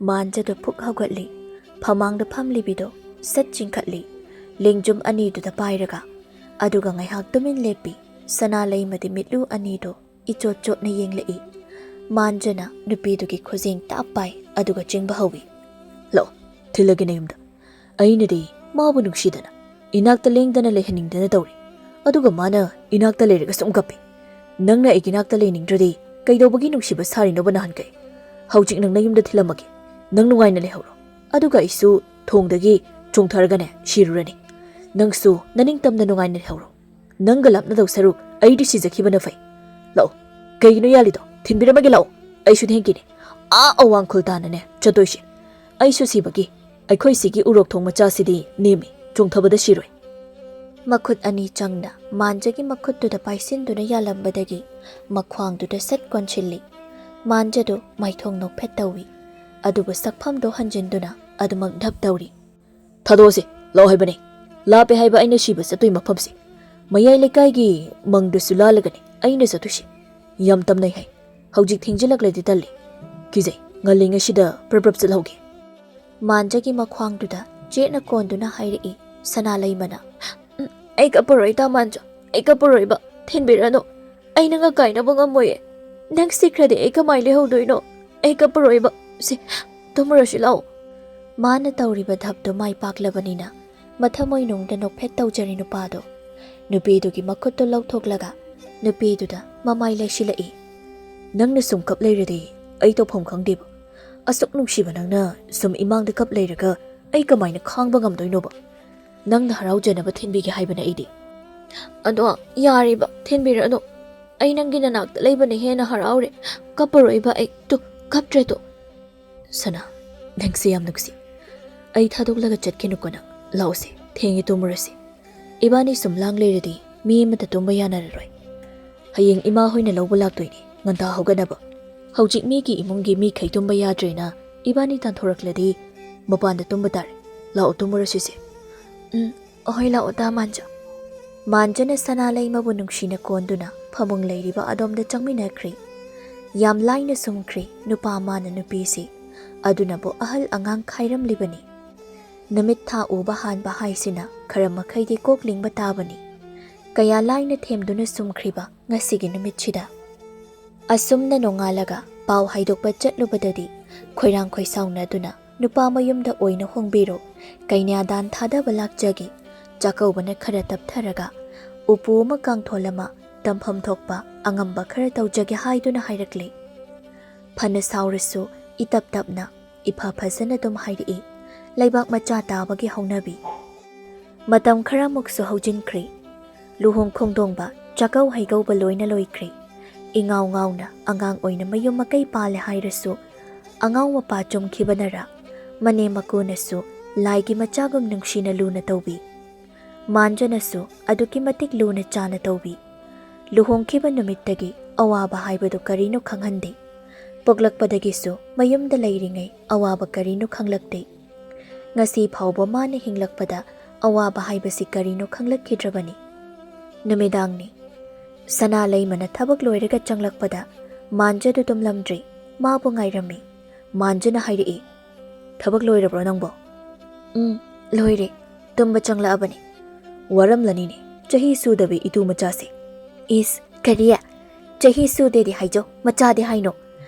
ꯃꯥꯟꯖꯗꯣ ꯐꯨꯛ ꯍꯧꯒꯠꯂꯤ꯫ ꯐꯃꯥꯡꯗ ꯐꯝꯂꯤꯕꯤꯗꯣ ꯁꯠ ꯆꯤꯡꯈꯠꯂꯤ, ꯂꯦꯡꯖꯨꯝ ꯑꯅꯤꯗꯨꯗ ꯄꯥꯏꯔꯒ꯫ ꯑꯗꯨꯒ ꯉꯥꯏꯍꯥꯛ ꯇꯨꯃꯤꯟ ꯂꯦꯞꯄꯤ꯫ ꯁꯅꯥ ꯂꯩꯃꯗꯤ ꯃꯤꯠꯂꯨ ꯑꯅꯤꯗꯣ ꯏꯆꯣꯠ ꯆꯣꯠꯅ ꯌꯦꯡꯂꯛꯏ꯫ ꯃꯥꯟꯖꯅ ꯅꯨꯄꯤꯗꯨꯒꯤ ꯈꯨꯖꯦꯡ ꯇꯥꯞ ꯄꯥꯏ, ꯑꯗꯨꯒ ꯆꯤꯡꯕ ꯍꯧꯏ꯫ "ꯂꯥꯛꯑꯣ, ꯊꯤꯜꯂꯒꯦ ꯅꯌꯨꯝꯗ꯫ ꯑꯩꯅꯗꯤ ꯃꯥꯕꯨ ꯅꯨꯡꯁꯤꯗꯅ, ꯏꯅꯥꯛꯇ ꯂꯦꯡꯗꯅ ꯂꯩꯍꯟꯅꯤꯡꯗꯅ ꯇꯧꯔꯤ꯫ ꯑꯗꯨꯒ ꯃꯥꯅ ꯏꯅꯥꯛꯇ ꯂꯩꯔꯒ ꯁꯨꯝ ꯀꯞꯄꯤ꯫ ꯅꯪꯅ ꯑꯩꯒꯤ ꯏꯅꯥꯛꯇ ꯂꯩꯅꯤꯡꯗ꯭ꯔꯗꯤ ꯀꯩꯗꯧꯕꯒꯤ ꯅꯨꯡꯁꯤꯕ ꯁꯥꯔꯤꯅꯣꯕ ꯅꯍꯥꯟꯈꯩ? ꯍꯧꯖꯤꯛ ꯅꯪ ꯅꯌꯨꯝꯗ ꯊꯤꯜꯂꯝꯃꯒꯦ꯫ ꯅꯪ ꯅꯨꯡꯉꯥꯏꯅ ꯂꯩꯍꯧꯔꯣ꯫ ꯑꯗꯨꯒ ꯑꯩꯁꯨ ꯊꯣꯡꯗꯒꯤ ꯆꯣꯡꯊꯔꯒꯅꯦ ꯁꯤꯔꯨꯔꯅꯤ꯫ ꯅꯪꯁꯨ ꯅꯅꯤꯡꯇꯝꯅ ꯅꯨꯡꯉꯥꯏꯅ ꯂꯩꯍꯧꯔꯣ꯫ ꯅꯪꯒ ꯂꯥꯞꯅꯗꯧ ꯁꯔꯨꯛ ꯑꯩꯗꯤ ꯁꯤꯖꯈꯤꯕꯅ ꯐꯩ꯫ ꯂꯥꯛꯑꯣ, ꯀꯩꯒꯤꯅꯣ ꯌꯥꯜꯂꯤꯗꯣ? ꯊꯤꯟꯕꯤꯔꯝꯃꯒꯦ, ꯂꯥꯛꯑꯣ꯫ ꯑꯩꯁꯨ ꯊꯦꯡꯈꯤꯅꯤ꯫ ꯑꯥ ꯑꯋꯥꯡ ꯈꯨꯜ ꯇꯥꯟꯅꯅꯦ ꯆꯠꯇꯣꯏꯁꯦ꯫ ꯑꯩꯁꯨ ꯁꯤꯕꯒꯤ ꯑꯩꯈꯣꯏ ꯁꯤꯒꯤ ꯎꯔꯣꯛ ꯊꯣꯡ ꯃꯆꯥꯁꯤꯗꯤ ꯅꯦꯝꯃꯤ, ꯆꯣꯡꯊꯕꯗ ꯁꯤꯔꯣꯏ꯫ ꯃꯈꯨꯠ ꯑꯅꯤ ꯆꯪꯅ ꯃꯥꯟꯖꯒꯤ ꯃꯈꯨꯠꯇꯨꯗ ꯄꯥꯏꯁꯤꯟꯗꯨꯅ ꯌꯥꯜꯂꯝꯕꯗꯒꯤ ꯃꯈ꯭ꯋꯥꯡꯗꯨꯗ ꯁꯠ ꯀꯣꯟꯁꯤꯜꯂꯤ꯫ ꯃꯥꯟꯖꯗꯨ ꯃꯥꯏꯊꯣꯡ ꯅꯣꯛꯐꯦꯠ ꯇꯧꯏ, ꯑꯗꯨꯕꯨ ꯁꯛꯐꯝꯗꯣ ꯍꯟꯖꯤꯟꯗꯨꯅ ꯑꯗꯨꯃꯛ ꯙꯞ ꯇꯧꯔꯤ꯫ "ꯊꯥꯗꯣꯛꯑꯁꯤ, ꯂꯥꯛꯑꯣ ꯍꯥꯏꯕꯅꯦ꯫ ꯂꯥꯞꯄꯦ ꯍꯥꯏꯕ ꯑꯩꯅ ꯁꯤꯕ ꯆꯠꯇꯣꯏ ꯃꯐꯝꯁꯦ꯫ ꯃꯌꯥꯏ ꯂꯩꯀꯥꯏꯒꯤ ꯃꯪꯗꯨꯁꯨ ꯂꯥꯜꯂꯒꯅꯤ ꯑꯩꯅ ꯆꯠꯇꯣꯏꯁꯦ꯫ ꯌꯥꯝ ꯇꯝꯅꯩ ꯍꯥꯏ꯫ ꯍꯧꯖꯤꯛ ꯊꯦꯡꯖꯤꯜꯂꯛꯂꯗꯤ ꯇꯜꯂꯤ꯫ ꯀꯤꯖꯩ꯫ ꯉꯜꯂꯤꯉꯩꯁꯤꯗ ꯄ꯭ꯔꯞ ꯄ꯭ꯔꯞ ꯆꯠꯍꯧꯒꯦ꯫" ꯃꯥꯟꯖꯒꯤ ꯃꯈ꯭ꯋꯥꯡꯗꯨꯗ ꯆꯦꯠꯅ ꯀꯣꯟꯗꯨꯅ ꯍꯥꯏꯔꯛꯏ ꯁꯅꯥꯂꯩꯃꯅ꯫ "ꯎꯝ, ꯑꯩ ꯀꯞꯄꯔꯣꯏ ꯏꯇꯥ ꯃꯥꯟꯖ, ꯑꯩ ꯀꯞꯄꯔꯣꯏꯕ꯫ ꯊꯤꯟꯕꯤꯔꯅꯨ꯫ ꯑꯩ ꯅꯪꯒ ꯀꯥꯏꯅꯕ ꯉꯝꯃꯣꯏꯌꯦ꯫ ꯅꯪ ꯁꯤꯈ꯭ꯔꯗꯤ ꯑꯩ ꯀꯃꯥꯏ ꯂꯩꯍꯧꯗꯣꯏꯅꯣ? ꯑꯩ ꯀꯞꯄꯔꯣꯏꯕ꯫ ꯁꯤ, ꯇꯨꯝꯃꯨꯔꯁꯤ ꯂꯥꯛꯑꯣ꯫" ꯃꯥꯅ ꯇꯧꯔꯤꯕ ꯙꯞꯇꯨ ꯃꯥꯏ ꯄꯥꯛꯂꯕꯅꯤꯅ ꯃꯊꯃꯣꯏꯅꯨꯡꯗ ꯅꯣꯛꯐꯦꯠ ꯇꯧꯖꯔꯤ ꯅꯨꯄꯥꯗꯣ꯫ ꯅꯨꯄꯤꯗꯨꯒꯤ ꯃꯈꯨꯠꯇꯨ ꯂꯧꯊꯣꯛꯂꯒ ꯅꯨꯄꯤꯗꯨꯗ ꯃꯃꯥꯏ ꯂꯩꯁꯤꯜꯂꯛꯏ꯫ "ꯅꯪꯅ ꯁꯨꯝ ꯀꯞ ꯂꯩꯔꯗꯤ ꯑꯩ ꯇꯧꯐꯝ ꯈꯪꯗꯦꯕ꯫ ꯑꯁꯨꯛ ꯅꯨꯡꯁꯤꯕ ꯅꯪꯅ ꯁꯨꯝ ꯏꯃꯥꯡꯗ ꯀꯞ ꯂꯩꯔꯒ ꯑꯩ ꯀꯃꯥꯏꯅ ꯈꯥꯡꯕ ꯉꯝꯗꯣꯏꯅꯣꯕ? ꯅꯪꯅ ꯍꯔꯥꯎꯖꯅꯕ ꯊꯤꯟꯕꯤꯒꯦ ꯍꯥꯏꯕꯅ ꯑꯩꯗꯤ꯫" "ꯑꯗꯣ ꯌꯥꯔꯤꯕ, ꯊꯤꯟꯕꯤꯔꯅꯨ꯫ ꯑꯩ ꯅꯪꯒꯤ ꯅꯅꯥꯛꯇ ꯂꯩꯕꯅ ꯍꯦꯟꯅ ꯍꯔꯥꯎꯔꯦ꯫ ꯀꯞꯄꯔꯣꯏꯕ ꯑꯩ꯫ ꯇꯨ, ꯀꯞꯇ꯭ꯔꯦ ꯇꯨ꯫" "ꯁꯅꯥ, ꯅꯪꯁꯦ ꯌꯥꯝ ꯅꯨꯡꯁꯤ꯫ ꯑꯩ ꯊꯥꯗꯣꯛꯂꯒ ꯆꯠꯈꯤꯅꯨꯀꯣ ꯅꯪ꯫ ꯂꯥꯛꯑꯣꯁꯦ, ꯊꯦꯡꯉꯦ, ꯇꯨꯝꯃꯨꯔꯁꯤ꯫ ꯏꯕꯥꯅꯤ ꯁꯨꯝ ꯂꯥꯡ ꯂꯩꯔꯗꯤ ꯃꯤ ꯑꯃꯠꯇ ꯇꯨꯝꯕ ꯌꯥꯅꯔꯔꯣꯏ꯫ ꯍꯌꯦꯡ ꯏꯃꯥ ꯍꯣꯏꯅ ꯂꯧꯕ ꯂꯥꯛꯇꯣꯏꯅꯤ, ꯉꯟꯇꯥ ꯍꯧꯒꯠꯅꯕ꯫ ꯍꯧꯖꯤꯛ ꯃꯤꯒꯤ ꯏꯃꯨꯡꯒꯤ ꯃꯤꯈꯩ ꯇꯨꯝꯕ ꯌꯥꯗ꯭ꯔꯦꯅ ꯏꯕꯥꯅꯤ ꯇꯥꯟꯊꯣꯔꯛꯂꯗꯤ ꯃꯄꯥꯟꯗ ꯇꯨꯝꯕ ꯇꯥꯔꯦ꯫ ꯂꯥꯛꯑꯣ, ꯇꯨꯝꯃꯨꯔꯁꯤꯁꯦ꯫" "ꯎꯝ, ꯑꯍꯣꯏ, ꯂꯥꯛꯑꯣ ꯇꯥ ꯃꯥꯟꯖ꯫" ꯃꯥꯟꯖꯅ ꯁꯅꯥꯂꯩꯃꯕꯨ ꯅꯨꯡꯁꯤꯅ ꯀꯣꯟꯗꯨꯅ ꯐꯃꯨꯡ ꯂꯩꯔꯤꯕ ꯑꯗꯣꯝꯗ ꯆꯪꯃꯤꯟꯅꯈ꯭ꯔꯤ꯫ ꯌꯥꯝ ꯂꯥꯏꯅ ꯁꯨꯝꯈ꯭ꯔꯤ ꯅꯨꯄꯥ ꯃꯥꯅ ꯅꯨꯄꯤꯁꯤ꯫ ꯑꯗꯨꯅꯕꯨ ꯑꯍꯜ ꯑꯉꯥꯡ ꯈꯥꯏꯔꯝꯂꯤꯕꯅꯤ꯫ ꯅꯨꯃꯤꯠ ꯊꯥ ꯎꯕ ꯍꯥꯟꯕ ꯍꯥꯏꯁꯤꯅ ꯈꯔ ꯃꯈꯩꯗꯤ ꯀꯣꯛ ꯂꯤꯡꯕ ꯇꯥꯕꯅꯤ꯫ ꯀꯌꯥ ꯂꯥꯏꯅ ꯊꯦꯝꯗꯨꯅ ꯁꯨꯝꯈ꯭ꯔꯤꯕ ꯉꯁꯤꯒꯤ ꯅꯨꯃꯤꯠꯁꯤꯗ꯫ ꯑꯁꯨꯝꯅ ꯅꯣꯡꯉꯥꯜꯂꯒ ꯄꯥꯎ ꯍꯥꯏꯗꯣꯛꯄ ꯆꯠꯂꯨꯕꯗꯗꯤ ꯈꯣꯏꯔꯥꯡ ꯈꯣꯏꯁꯥꯎꯅꯗꯨꯅ ꯅꯨꯄꯥ ꯃꯌꯨꯝꯗ ꯑꯣꯏꯅ ꯍꯣꯡꯕꯤꯔꯣ, ꯀꯩꯅ꯭ꯌꯥꯗꯥꯟ ꯊꯥꯗꯕ ꯂꯥꯛꯆꯒꯦ, ꯆꯥꯛꯀꯧꯕꯅ ꯈꯔ ꯇꯞꯊꯔꯒ ꯎꯄꯨ ꯑꯃ ꯀꯥꯡꯊꯣꯜ ꯑꯃ ꯇꯝꯐꯝ ꯊꯣꯛꯄ ꯑꯉꯝꯕ ꯈꯔ ꯇꯧꯖꯒꯦ ꯍꯥꯏꯗꯨꯅ ꯍꯥꯏꯔꯛꯂꯦ꯫ ꯐꯅ ꯁꯥꯎꯔꯁꯨ ꯏꯇꯞ ꯇꯞꯅ ꯏꯐ ꯐꯖꯅ ꯑꯗꯨꯝ ꯍꯥꯏꯔꯛꯏ꯫ ꯂꯩꯕꯥꯛ ꯃꯆꯥ ꯇꯥꯕꯒꯤ ꯍꯧꯅꯕꯤ꯫ ꯃꯇꯝ ꯈꯔꯃꯨꯛꯁꯨ ꯍꯧꯖꯤꯟꯈ꯭ꯔꯦ꯫ ꯂꯨꯍꯣꯡ ꯈꯣꯡꯗꯣꯡꯕ, ꯆꯥꯛꯀꯧ ꯍꯩꯀꯧꯕ ꯂꯣꯏꯅ ꯂꯣꯏꯈ꯭ꯔꯦ꯫ ꯏꯉꯥꯎ ꯉꯥꯎꯅ ꯑꯉꯥꯡ ꯑꯣꯏꯅ ꯃꯌꯨꯝ ꯃꯀꯩ ꯄꯥꯜꯂꯦ ꯍꯥꯏꯔꯁꯨ, ꯑꯉꯥꯎ ꯃꯄꯥ ꯆꯨꯝꯈꯤꯕꯅꯔ ꯃꯅꯦꯝ ꯃꯀꯨꯅꯁꯨ ꯂꯥꯏꯒꯤ ꯃꯆꯥꯒꯨꯝ ꯅꯨꯡꯁꯤꯅ ꯂꯨꯅ ꯇꯧꯕꯤ꯫ ꯃꯥꯟꯖꯅꯁꯨ ꯑꯗꯨꯛꯀꯤ ꯃꯇꯤꯛ ꯂꯨꯅ ꯆꯥꯅ ꯇꯧꯕꯤ꯫ ꯂꯨꯍꯣꯡꯈꯤꯕ ꯅꯨꯃꯤꯠꯇꯒꯤ ꯑꯋꯥꯕ ꯍꯥꯏꯕꯗꯨ ꯀꯔꯤꯅꯣ ꯈꯪꯍꯟꯗꯦ꯫ ꯄꯣꯛꯂꯛꯄꯗꯒꯤꯁꯨ ꯃꯌꯨꯝꯗ ꯂꯩꯔꯤꯉꯩ ꯑꯋꯥꯕ ꯀꯔꯤꯅꯣ ꯈꯪꯂꯛꯇꯦ꯫ ꯉꯁꯤ ꯐꯥꯎꯕ ꯃꯥꯅ ꯍꯤꯡꯂꯛꯄꯗ ꯑꯋꯥꯕ ꯍꯥꯏꯕꯁꯤ ꯀꯔꯤꯅꯣ ꯈꯪꯂꯛꯈꯤꯗ꯭ꯔꯕꯅꯤ꯫ ꯅꯨꯃꯤꯗꯥꯡꯅꯤ꯫ ꯁꯅꯥ ꯂꯩꯃꯅ ꯊꯕꯛ ꯂꯣꯏꯔꯒ ꯆꯪꯂꯛꯄꯗ ꯃꯥꯟꯖꯗꯨ ꯇꯨꯝꯂꯝꯗ꯭ꯔꯤ꯫ ꯃꯥꯕꯨ ꯉꯥꯏꯔꯝꯃꯤ꯫ ꯃꯥꯟꯖꯅ ꯍꯥꯏꯔꯛꯏ, "ꯊꯕꯛ ꯂꯣꯏꯔꯕ꯭ꯔꯣ ꯅꯪꯕꯣ?" "ꯎꯝ, ꯂꯣꯏꯔꯦ꯫ ꯇꯨꯝꯕ ꯆꯪꯂꯛꯑꯕꯅꯤ꯫ ꯋꯥꯔꯝꯂꯅꯤꯅꯦ, ꯆꯍꯤ ꯁꯨꯗꯕꯤ ꯏꯇꯨ ꯃꯆꯥꯁꯦ꯫" "ꯏꯁ, ꯀꯔꯤ? ꯆꯍꯤ ꯁꯨꯗꯦꯗꯤ ꯍꯥꯏꯖꯧ, ꯃꯆꯥꯗꯤ ꯍꯥꯏꯅꯣ꯫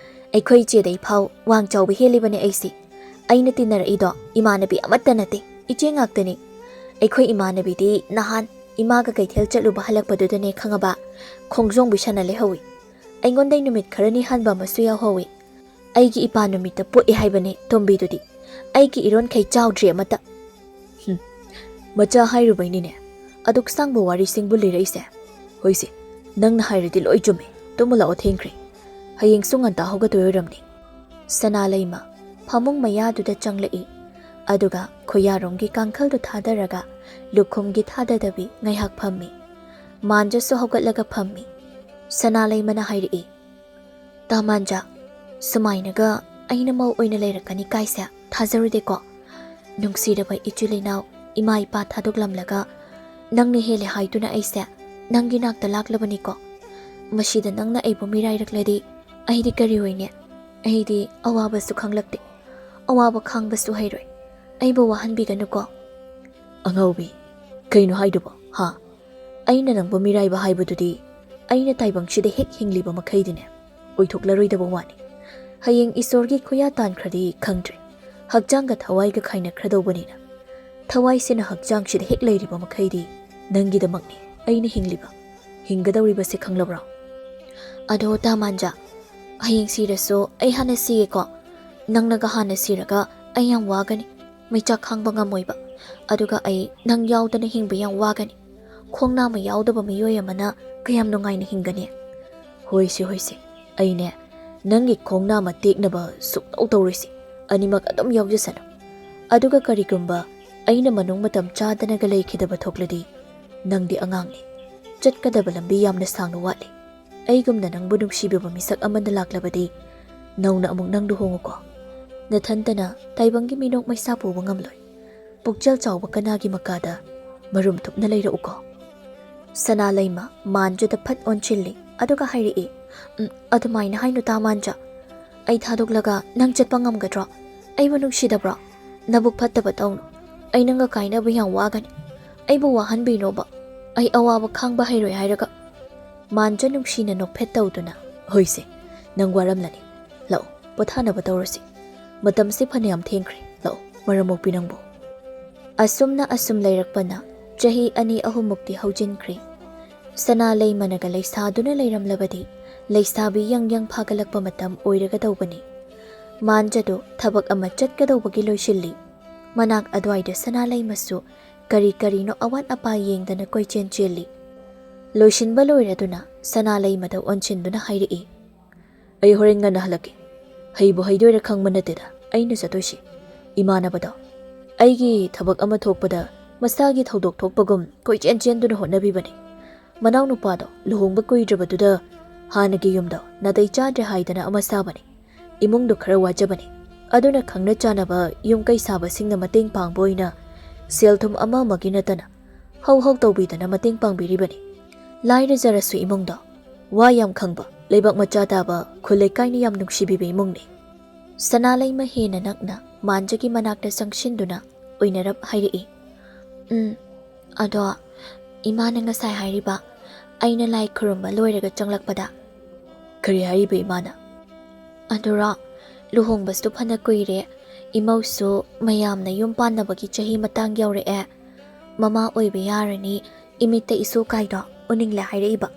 ꯑꯩꯈꯣꯏ ꯏꯆꯦꯗꯩ ꯐꯥꯎ ꯋꯥꯡ ꯆꯥꯎꯕ ꯍꯦꯜꯂꯤꯕꯅꯦ ꯑꯩꯁꯦ꯫ ꯑꯩꯅ ꯇꯤꯟꯅꯔꯛꯏꯗꯣ ꯏꯃꯥꯟꯅꯕꯤ ꯑꯃꯠꯇ ꯅꯠꯇꯦ, ꯏꯆꯦ ꯉꯥꯛꯇꯅꯤ꯫ ꯑꯩꯈꯣꯏ ꯏꯃꯥꯟꯅꯕꯤꯗꯤ ꯅꯍꯥꯟ ꯏꯃꯥꯒ ꯀꯩꯊꯦꯜ ꯆꯠꯂꯨꯕ ꯍꯜꯂꯛꯄꯗꯨꯗꯅꯦ ꯈꯪꯉꯕ, ꯈꯣꯡꯖꯣꯡꯕꯤ ꯁꯥꯟꯅ ꯂꯩꯍꯧꯏ꯫ ꯑꯩꯉꯣꯟꯗꯩ ꯅꯨꯃꯤꯠ ꯈꯔꯅꯤ ꯍꯟꯕ ꯑꯃꯁꯨ ꯌꯥꯎꯍꯧꯏ꯫ ꯑꯩꯒꯤ ꯏꯄꯥ ꯅꯨꯃꯤꯠꯇ ꯄꯣꯛꯑꯦ ꯍꯥꯏꯕꯅꯦ ꯇꯣꯝꯕꯤꯗꯨꯗꯤ꯫ ꯑꯩꯒꯤ ꯏꯔꯣꯟꯈꯩ ꯆꯥꯎꯗ꯭ꯔꯤ ꯑꯃꯠꯇ꯫" "ꯍꯨꯝ, ꯃꯆꯥ ꯍꯥꯏꯔꯨꯕꯩꯅꯤꯅꯦ ꯑꯗꯨꯛ ꯁꯥꯡꯕ ꯋꯥꯔꯤꯁꯤꯡꯕꯨ ꯂꯤꯔꯛꯏꯁꯦ꯫ ꯍꯣꯏꯁꯦ, ꯅꯪꯅ ꯍꯥꯏꯔꯗꯤ ꯂꯣꯏ ꯆꯨꯝꯃꯦ꯫ ꯇꯨꯝꯃꯨ ꯂꯥꯛꯑꯣ, ꯊꯦꯡꯈ꯭ꯔꯦ꯫ ꯍꯌꯦꯡꯁꯨ ꯉꯟꯇꯥ ꯍꯧꯒꯠꯇꯣꯏ ꯑꯣꯏꯔꯝꯅꯤ꯫" ꯁꯅꯥ ꯂꯩꯃ ꯐꯃꯨꯡ ꯃꯌꯥꯗꯨꯗ ꯆꯪꯂꯛꯏ꯫ ꯑꯗꯨꯒ ꯈꯨꯌꯥꯔꯣꯝꯒꯤ ꯀꯥꯡꯈꯜꯗꯨ ꯊꯥꯗꯔꯒ ꯂꯨꯈꯨꯝꯒꯤ ꯊꯥꯗꯗꯕꯤ ꯉꯥꯏꯍꯥꯛ ꯐꯝꯃꯤ꯫ ꯃꯥꯟꯖꯁꯨ ꯍꯧꯒꯠꯂꯒ ꯐꯝꯃꯤ꯫ ꯁꯅꯥ ꯂꯩꯃꯅ ꯍꯥꯏꯔꯛꯏ, "ꯇꯥ ꯃꯥꯟꯖꯥ, ꯁꯨꯃꯥꯏꯅꯒ ꯑꯩꯅ ꯃꯧ ꯑꯣꯏꯅ ꯂꯩꯔꯛꯀꯅꯤ ꯀꯥꯏꯁꯦ ꯊꯥꯖꯔꯨꯗꯦꯀꯣ꯫ ꯅꯨꯡꯁꯤꯔꯕ ꯏꯆꯤꯜ ꯏꯅꯥꯎ, ꯏꯃꯥ ꯏꯄꯥ ꯊꯥꯗꯣꯛꯂꯝꯂꯒ ꯅꯪꯅ ꯍꯦꯜꯂꯦ ꯍꯥꯏꯗꯨꯅ ꯑꯩꯁꯦ ꯅꯪꯒꯤ ꯅꯥꯛꯇ ꯂꯥꯛꯂꯕꯅꯤꯀꯣ꯫ ꯃꯁꯤꯗ ꯅꯪꯅ ꯑꯩꯕꯨ ꯃꯤꯔꯥꯏꯔꯛꯂꯗꯤ ꯑꯩꯗꯤ ꯀꯔꯤ ꯑꯣꯏꯅꯤ? ꯑꯩꯗꯤ ꯑꯋꯥꯕꯁꯨ ꯈꯪꯂꯛꯇꯦ, ꯑꯋꯥꯕ ꯈꯥꯡꯕꯁꯨ ꯍꯩꯔꯣꯏ꯫ ꯑꯩꯕꯨ ꯋꯥꯍꯟꯕꯤꯒꯅꯨꯀꯣ꯫" "ꯑꯉꯥꯎꯕꯤ, ꯀꯩꯅꯣ ꯍꯥꯏꯗꯨꯕꯣ, ꯍꯥ? ꯑꯩꯅ ꯅꯪꯕꯨ ꯃꯤꯔꯥꯏꯕ ꯍꯥꯏꯕꯗꯨꯗꯤ ꯑꯩꯅ ꯇꯥꯏꯕꯪꯁꯤꯗ ꯍꯦꯛ ꯍꯤꯡꯂꯤꯕ ꯃꯈꯩꯗꯤꯅꯦ, ꯑꯣꯏꯊꯣꯛꯂꯔꯣꯏꯗꯕ ꯋꯥꯅꯤ꯫ ꯍꯌꯦꯡ ꯏꯁꯣꯔꯒꯤ ꯈꯨꯌꯥ ꯇꯥꯟꯈ꯭ꯔꯗꯤ ꯈꯪꯗ꯭ꯔꯦ꯫ ꯍꯛꯆꯥꯡꯒ ꯊꯋꯥꯏꯒ ꯈꯥꯏꯅꯈ꯭ꯔꯗꯧꯕꯅꯤꯅ꯫ ꯊꯋꯥꯏꯁꯤꯅ ꯍꯛꯆꯥꯡꯁꯤꯗ ꯍꯦꯛ ꯂꯩꯔꯤꯕ ꯃꯈꯩꯗꯤ ꯅꯪꯒꯤꯗꯃꯛꯅꯤ ꯑꯩꯅ ꯍꯤꯡꯂꯤꯕ, ꯍꯤꯡꯒꯗꯧꯔꯤꯕꯁꯦ ꯈꯪꯂꯕ꯭ꯔꯣ?" "ꯑꯗꯣ ꯇꯥ ꯃꯥꯟꯖꯥ, ꯍꯌꯦꯡ ꯁꯤꯔꯁꯨ ꯑꯩ ꯍꯥꯟꯅ ꯁꯤꯒꯦꯀꯣ꯫ ꯅꯪꯅꯒ ꯍꯥꯟꯅ ꯁꯤꯔꯒ ꯑꯩ ꯌꯥꯝ ꯋꯥꯒꯅꯤ꯫ ꯃꯩꯆꯥꯛ ꯈꯥꯡꯕ ꯉꯝꯃꯣꯏꯕ꯫ ꯑꯗꯨꯒ ꯑꯩ ꯅꯪ ꯌꯥꯎꯗꯅ ꯍꯤꯡꯕ ꯌꯥꯝ ꯋꯥꯒꯅꯤ꯫ ꯈꯣꯡ ꯅꯥꯝꯃ ꯌꯥꯎꯗꯕ ꯃꯤꯑꯣꯏ ꯑꯃꯅ ꯀꯌꯥꯝ ꯅꯨꯡꯉꯥꯏꯅ ꯍꯤꯡꯒꯅꯤ?" "ꯍꯣꯏꯁꯦ, ꯍꯣꯏꯁꯦ, ꯑꯩꯅꯦ ꯅꯪꯒꯤ ꯈꯣꯡ ꯅꯥꯝꯃ ꯇꯦꯛꯅꯕ ꯁꯨꯛꯇꯧ ꯇꯧꯔꯣꯏꯁꯦ꯫ ꯑꯅꯤꯃꯛ ꯑꯗꯨꯝ ꯌꯥꯎꯖꯁꯅꯨ꯫ ꯑꯗꯨꯒ ꯀꯔꯤꯒꯨꯝꯕ ꯑꯩꯅ ꯃꯅꯨꯡ ꯃꯇꯝ ꯆꯥꯗꯅꯒ ꯂꯩꯈꯤꯗꯕ ꯊꯣꯛꯂꯗꯤ, ꯅꯪꯗꯤ ꯑꯉꯥꯡꯅꯤ, ꯆꯠꯀꯗꯕ ꯂꯝꯕꯤ ꯌꯥꯝꯅ ꯁꯥꯡꯅ ꯋꯥꯠꯂꯤ꯫ ꯑꯩꯒꯨꯝꯅ ꯅꯪꯕꯨ ꯅꯨꯡꯁꯤꯕꯤꯕ ꯃꯤꯁꯛ ꯑꯃꯅ ꯂꯥꯛꯂꯕꯗꯤ, ꯅꯧꯅ ꯑꯃꯨꯛ ꯅꯪ ꯂꯨꯍꯣꯡꯉꯨꯀꯣ꯫ ꯅꯊꯟꯇꯅ ꯇꯥꯏꯕꯪꯒꯤ ꯃꯤꯅꯣꯛ ꯃꯩꯁꯥ ꯄꯨꯕ ꯉꯝꯂꯣꯏ꯫ ꯄꯨꯛꯆꯦꯜ ꯆꯥꯎꯕ ꯀꯅꯥꯒꯤ ꯃꯀꯥꯗ ꯃꯔꯨꯝ ꯊꯨꯞꯅ ꯂꯩꯔꯛꯎꯀꯣ꯫ ꯁꯅꯥ ꯂꯩꯃ ꯃꯥꯟꯖꯗ ꯐꯠ ꯑꯣꯟꯁꯤꯜꯂꯤ, ꯑꯗꯨꯒ ꯍꯥꯏꯔꯛꯏ, "ꯎꯝ, ꯑꯗꯨꯃꯥꯏꯅ ꯍꯥꯏꯅꯨ ꯇꯥ ꯃꯥꯟꯖ꯫ ꯑꯩ ꯊꯥꯗꯣꯛꯂꯒ ꯅꯪ ꯆꯠꯄ ꯉꯝꯒꯗ꯭ꯔꯣ? ꯑꯩꯕꯨ ꯅꯨꯡꯁꯤꯗꯕ꯭ꯔꯣ? ꯅꯕꯨꯛ ꯐꯠꯇꯕ ꯇꯧꯅꯨ꯫ ꯑꯩ ꯅꯪꯒ ꯀꯥꯏꯅꯕ ꯌꯥꯝ ꯋꯥꯒꯅꯤ꯫ ꯑꯩꯕꯨ ꯋꯥꯍꯟꯕꯤꯅꯣꯕ꯫ ꯑꯩ ꯑꯋꯥꯕ ꯈꯥꯡꯕ ꯍꯩꯔꯣꯏ ꯍꯥꯏꯔꯒ꯫" ꯃꯥꯟꯖ ꯅꯨꯡꯁꯤꯅ ꯅꯣꯛꯐꯦꯠ ꯇꯧꯗꯨꯅ, "ꯍꯣꯏꯁꯦ, ꯅꯪ ꯋꯥꯔꯝꯂꯅꯤ꯫ ꯂꯥꯛꯑꯣ, ꯄꯣꯊꯥꯅꯕ ꯇꯧꯔꯁꯤ꯫ ꯃꯇꯝꯁꯦ ꯐꯅꯌꯥꯝ ꯊꯦꯡꯈ꯭ꯔꯦ꯫ ꯂꯥꯛꯑꯣ, ꯃꯔꯝ ꯃꯣꯛꯄꯤ ꯅꯪꯕꯨ꯫" ꯑꯁꯨꯝꯅ ꯑꯁꯨꯝ ꯂꯩꯔꯛꯄꯅ ꯆꯍꯤ ꯑꯅꯤ ꯑꯍꯨꯝꯃꯨꯛꯇꯤ ꯍꯧꯖꯤꯟꯈ꯭ꯔꯦ꯫ ꯁꯅꯥ ꯂꯩꯃꯅꯒ ꯂꯩꯁꯥꯗꯨꯅ ꯂꯩꯔꯝꯂꯕꯗꯤ ꯂꯩꯁꯥꯕꯤ ꯌꯪ ꯌꯪ ꯐꯥꯒꯠꯂꯛꯄ ꯃꯇꯝ ꯑꯣꯏꯔꯒꯗꯧꯕꯅꯤ꯫ ꯃꯥꯟꯖꯗꯨ ꯊꯕꯛ ꯑꯃ ꯆꯠꯀꯗꯧꯕꯒꯤ ꯂꯣꯏꯁꯤꯜꯂꯤ꯫ ꯃꯅꯥꯛ ꯑꯗꯨꯋꯥꯏꯗ ꯁꯅꯥ ꯂꯩꯃꯁꯨ ꯀꯔꯤ ꯀꯔꯤꯅꯣ ꯑꯋꯥꯠ ꯑꯄꯥ ꯌꯦꯡꯗꯅ ꯀꯣꯏꯆꯦꯟ ꯆꯦꯜꯂꯤ꯫ ꯂꯣꯏꯁꯤꯟꯕ ꯂꯣꯏꯔꯗꯨꯅ ꯁꯅꯥ ꯂꯩꯃꯗ ꯑꯣꯟꯁꯤꯟꯗꯨꯅ ꯍꯥꯏꯔꯛꯏ, "ꯑꯩ ꯍꯣꯔꯦꯟ ꯉꯟꯅ ꯍꯜꯂꯛꯀꯦ꯫ ꯍꯩꯕꯨ ꯍꯩꯗꯣꯏꯔꯥ ꯈꯪꯕ ꯅꯠꯇꯦꯗ ꯑꯩꯅ ꯆꯠꯇꯣꯏꯁꯤ꯫ ꯏꯃꯥꯟꯅꯕꯗꯣ ꯑꯩꯒꯤ ꯊꯕꯛ ꯑꯃ ꯊꯣꯛꯄꯗ ꯃꯁꯥꯒꯤ ꯊꯧꯗꯣꯛ ꯊꯣꯛꯄꯒꯨꯝ ꯀꯣꯏꯆꯦꯟ ꯆꯦꯟꯗꯨꯅ ꯍꯣꯠꯅꯕꯤꯕꯅꯤ꯫ ꯃꯅꯥꯎꯅꯨꯄꯥꯗꯣ ꯂꯨꯍꯣꯡꯕ ꯀꯨꯏꯗ꯭ꯔꯕꯗꯨꯗ ꯍꯥꯟꯅꯒꯤ ꯌꯨꯝꯗꯣ ꯅꯥꯇꯩ ꯆꯥꯗ꯭ꯔꯦ ꯍꯥꯏꯗꯅ ꯑꯃ ꯁꯥꯕꯅꯤ꯫ ꯏꯃꯨꯡꯗꯣ ꯈꯔ ꯋꯥꯖꯕꯅꯤ꯫ ꯑꯗꯨꯅ ꯈꯪꯅ ꯆꯥꯟꯅꯕ ꯌꯨꯝ ꯀꯩ ꯁꯥꯕꯁꯤꯡꯅ ꯃꯇꯦꯡ ꯄꯥꯡꯕ ꯑꯣꯏꯅ ꯁꯦꯜ ꯊꯨꯝ ꯑꯃ ꯑꯃꯒꯤ ꯅꯠꯇꯅ ꯍꯧ ꯍꯧ ꯇꯧꯕꯤꯗꯅ ꯃꯇꯦꯡ ꯄꯥꯡꯕꯤꯔꯤꯕꯅꯤ꯫ ꯂꯥꯏꯔꯖꯔꯁꯨ ꯏꯃꯨꯡꯗꯣ ꯋꯥ ꯌꯥꯝ ꯈꯪꯕ, ꯂꯩꯕꯥꯛ ꯃꯆꯥ ꯇꯥꯕ, ꯈꯨꯜ ꯂꯩꯀꯥꯏꯅ ꯌꯥꯝ ꯅꯨꯡꯁꯤꯕꯤꯕ ꯏꯃꯨꯡꯅꯤ꯫" ꯁꯅꯥ ꯂꯩꯃ ꯍꯦꯟꯅ ꯅꯛꯅ ꯃꯥꯟꯖꯒꯤ ꯃꯅꯥꯛꯇ ꯆꯪꯁꯤꯟꯗꯨꯅ ꯑꯣꯏꯅꯔꯞ ꯍꯥꯏꯔꯛꯏ, "ꯎꯝ, ꯑꯗꯣ ꯏꯃꯥꯅ ꯉꯁꯥꯏ ꯍꯥꯏꯔꯤꯕ, ꯑꯩꯅ ꯂꯥꯏ ꯈꯨꯔꯨꯝꯕ ꯂꯣꯏꯔꯒ ꯆꯪꯂꯛꯄꯗ꯫" "ꯀꯔꯤ ꯍꯥꯏꯔꯤꯕ ꯏꯃꯥꯅ?" "ꯑꯗꯨꯔꯣ, ꯂꯨꯍꯣꯡꯕꯁꯨ ꯐꯅ ꯀꯨꯏꯔꯦ, ꯏꯃꯧꯁꯨ ꯃꯌꯥꯝꯅ ꯌꯨꯝ ꯄꯥꯟꯅꯕꯒꯤ ꯆꯍꯤ ꯃꯇꯥꯡ ꯌꯧꯔꯛꯑꯦ, ꯃꯃꯥ ꯑꯣꯏꯕ ꯌꯥꯔꯅꯤ, ꯏꯃꯤꯠꯇ ꯏꯁꯨ ꯀꯥꯏꯗꯣ ꯎꯅꯤꯡꯂꯦ ꯍꯥꯏꯔꯛꯏꯕ꯫"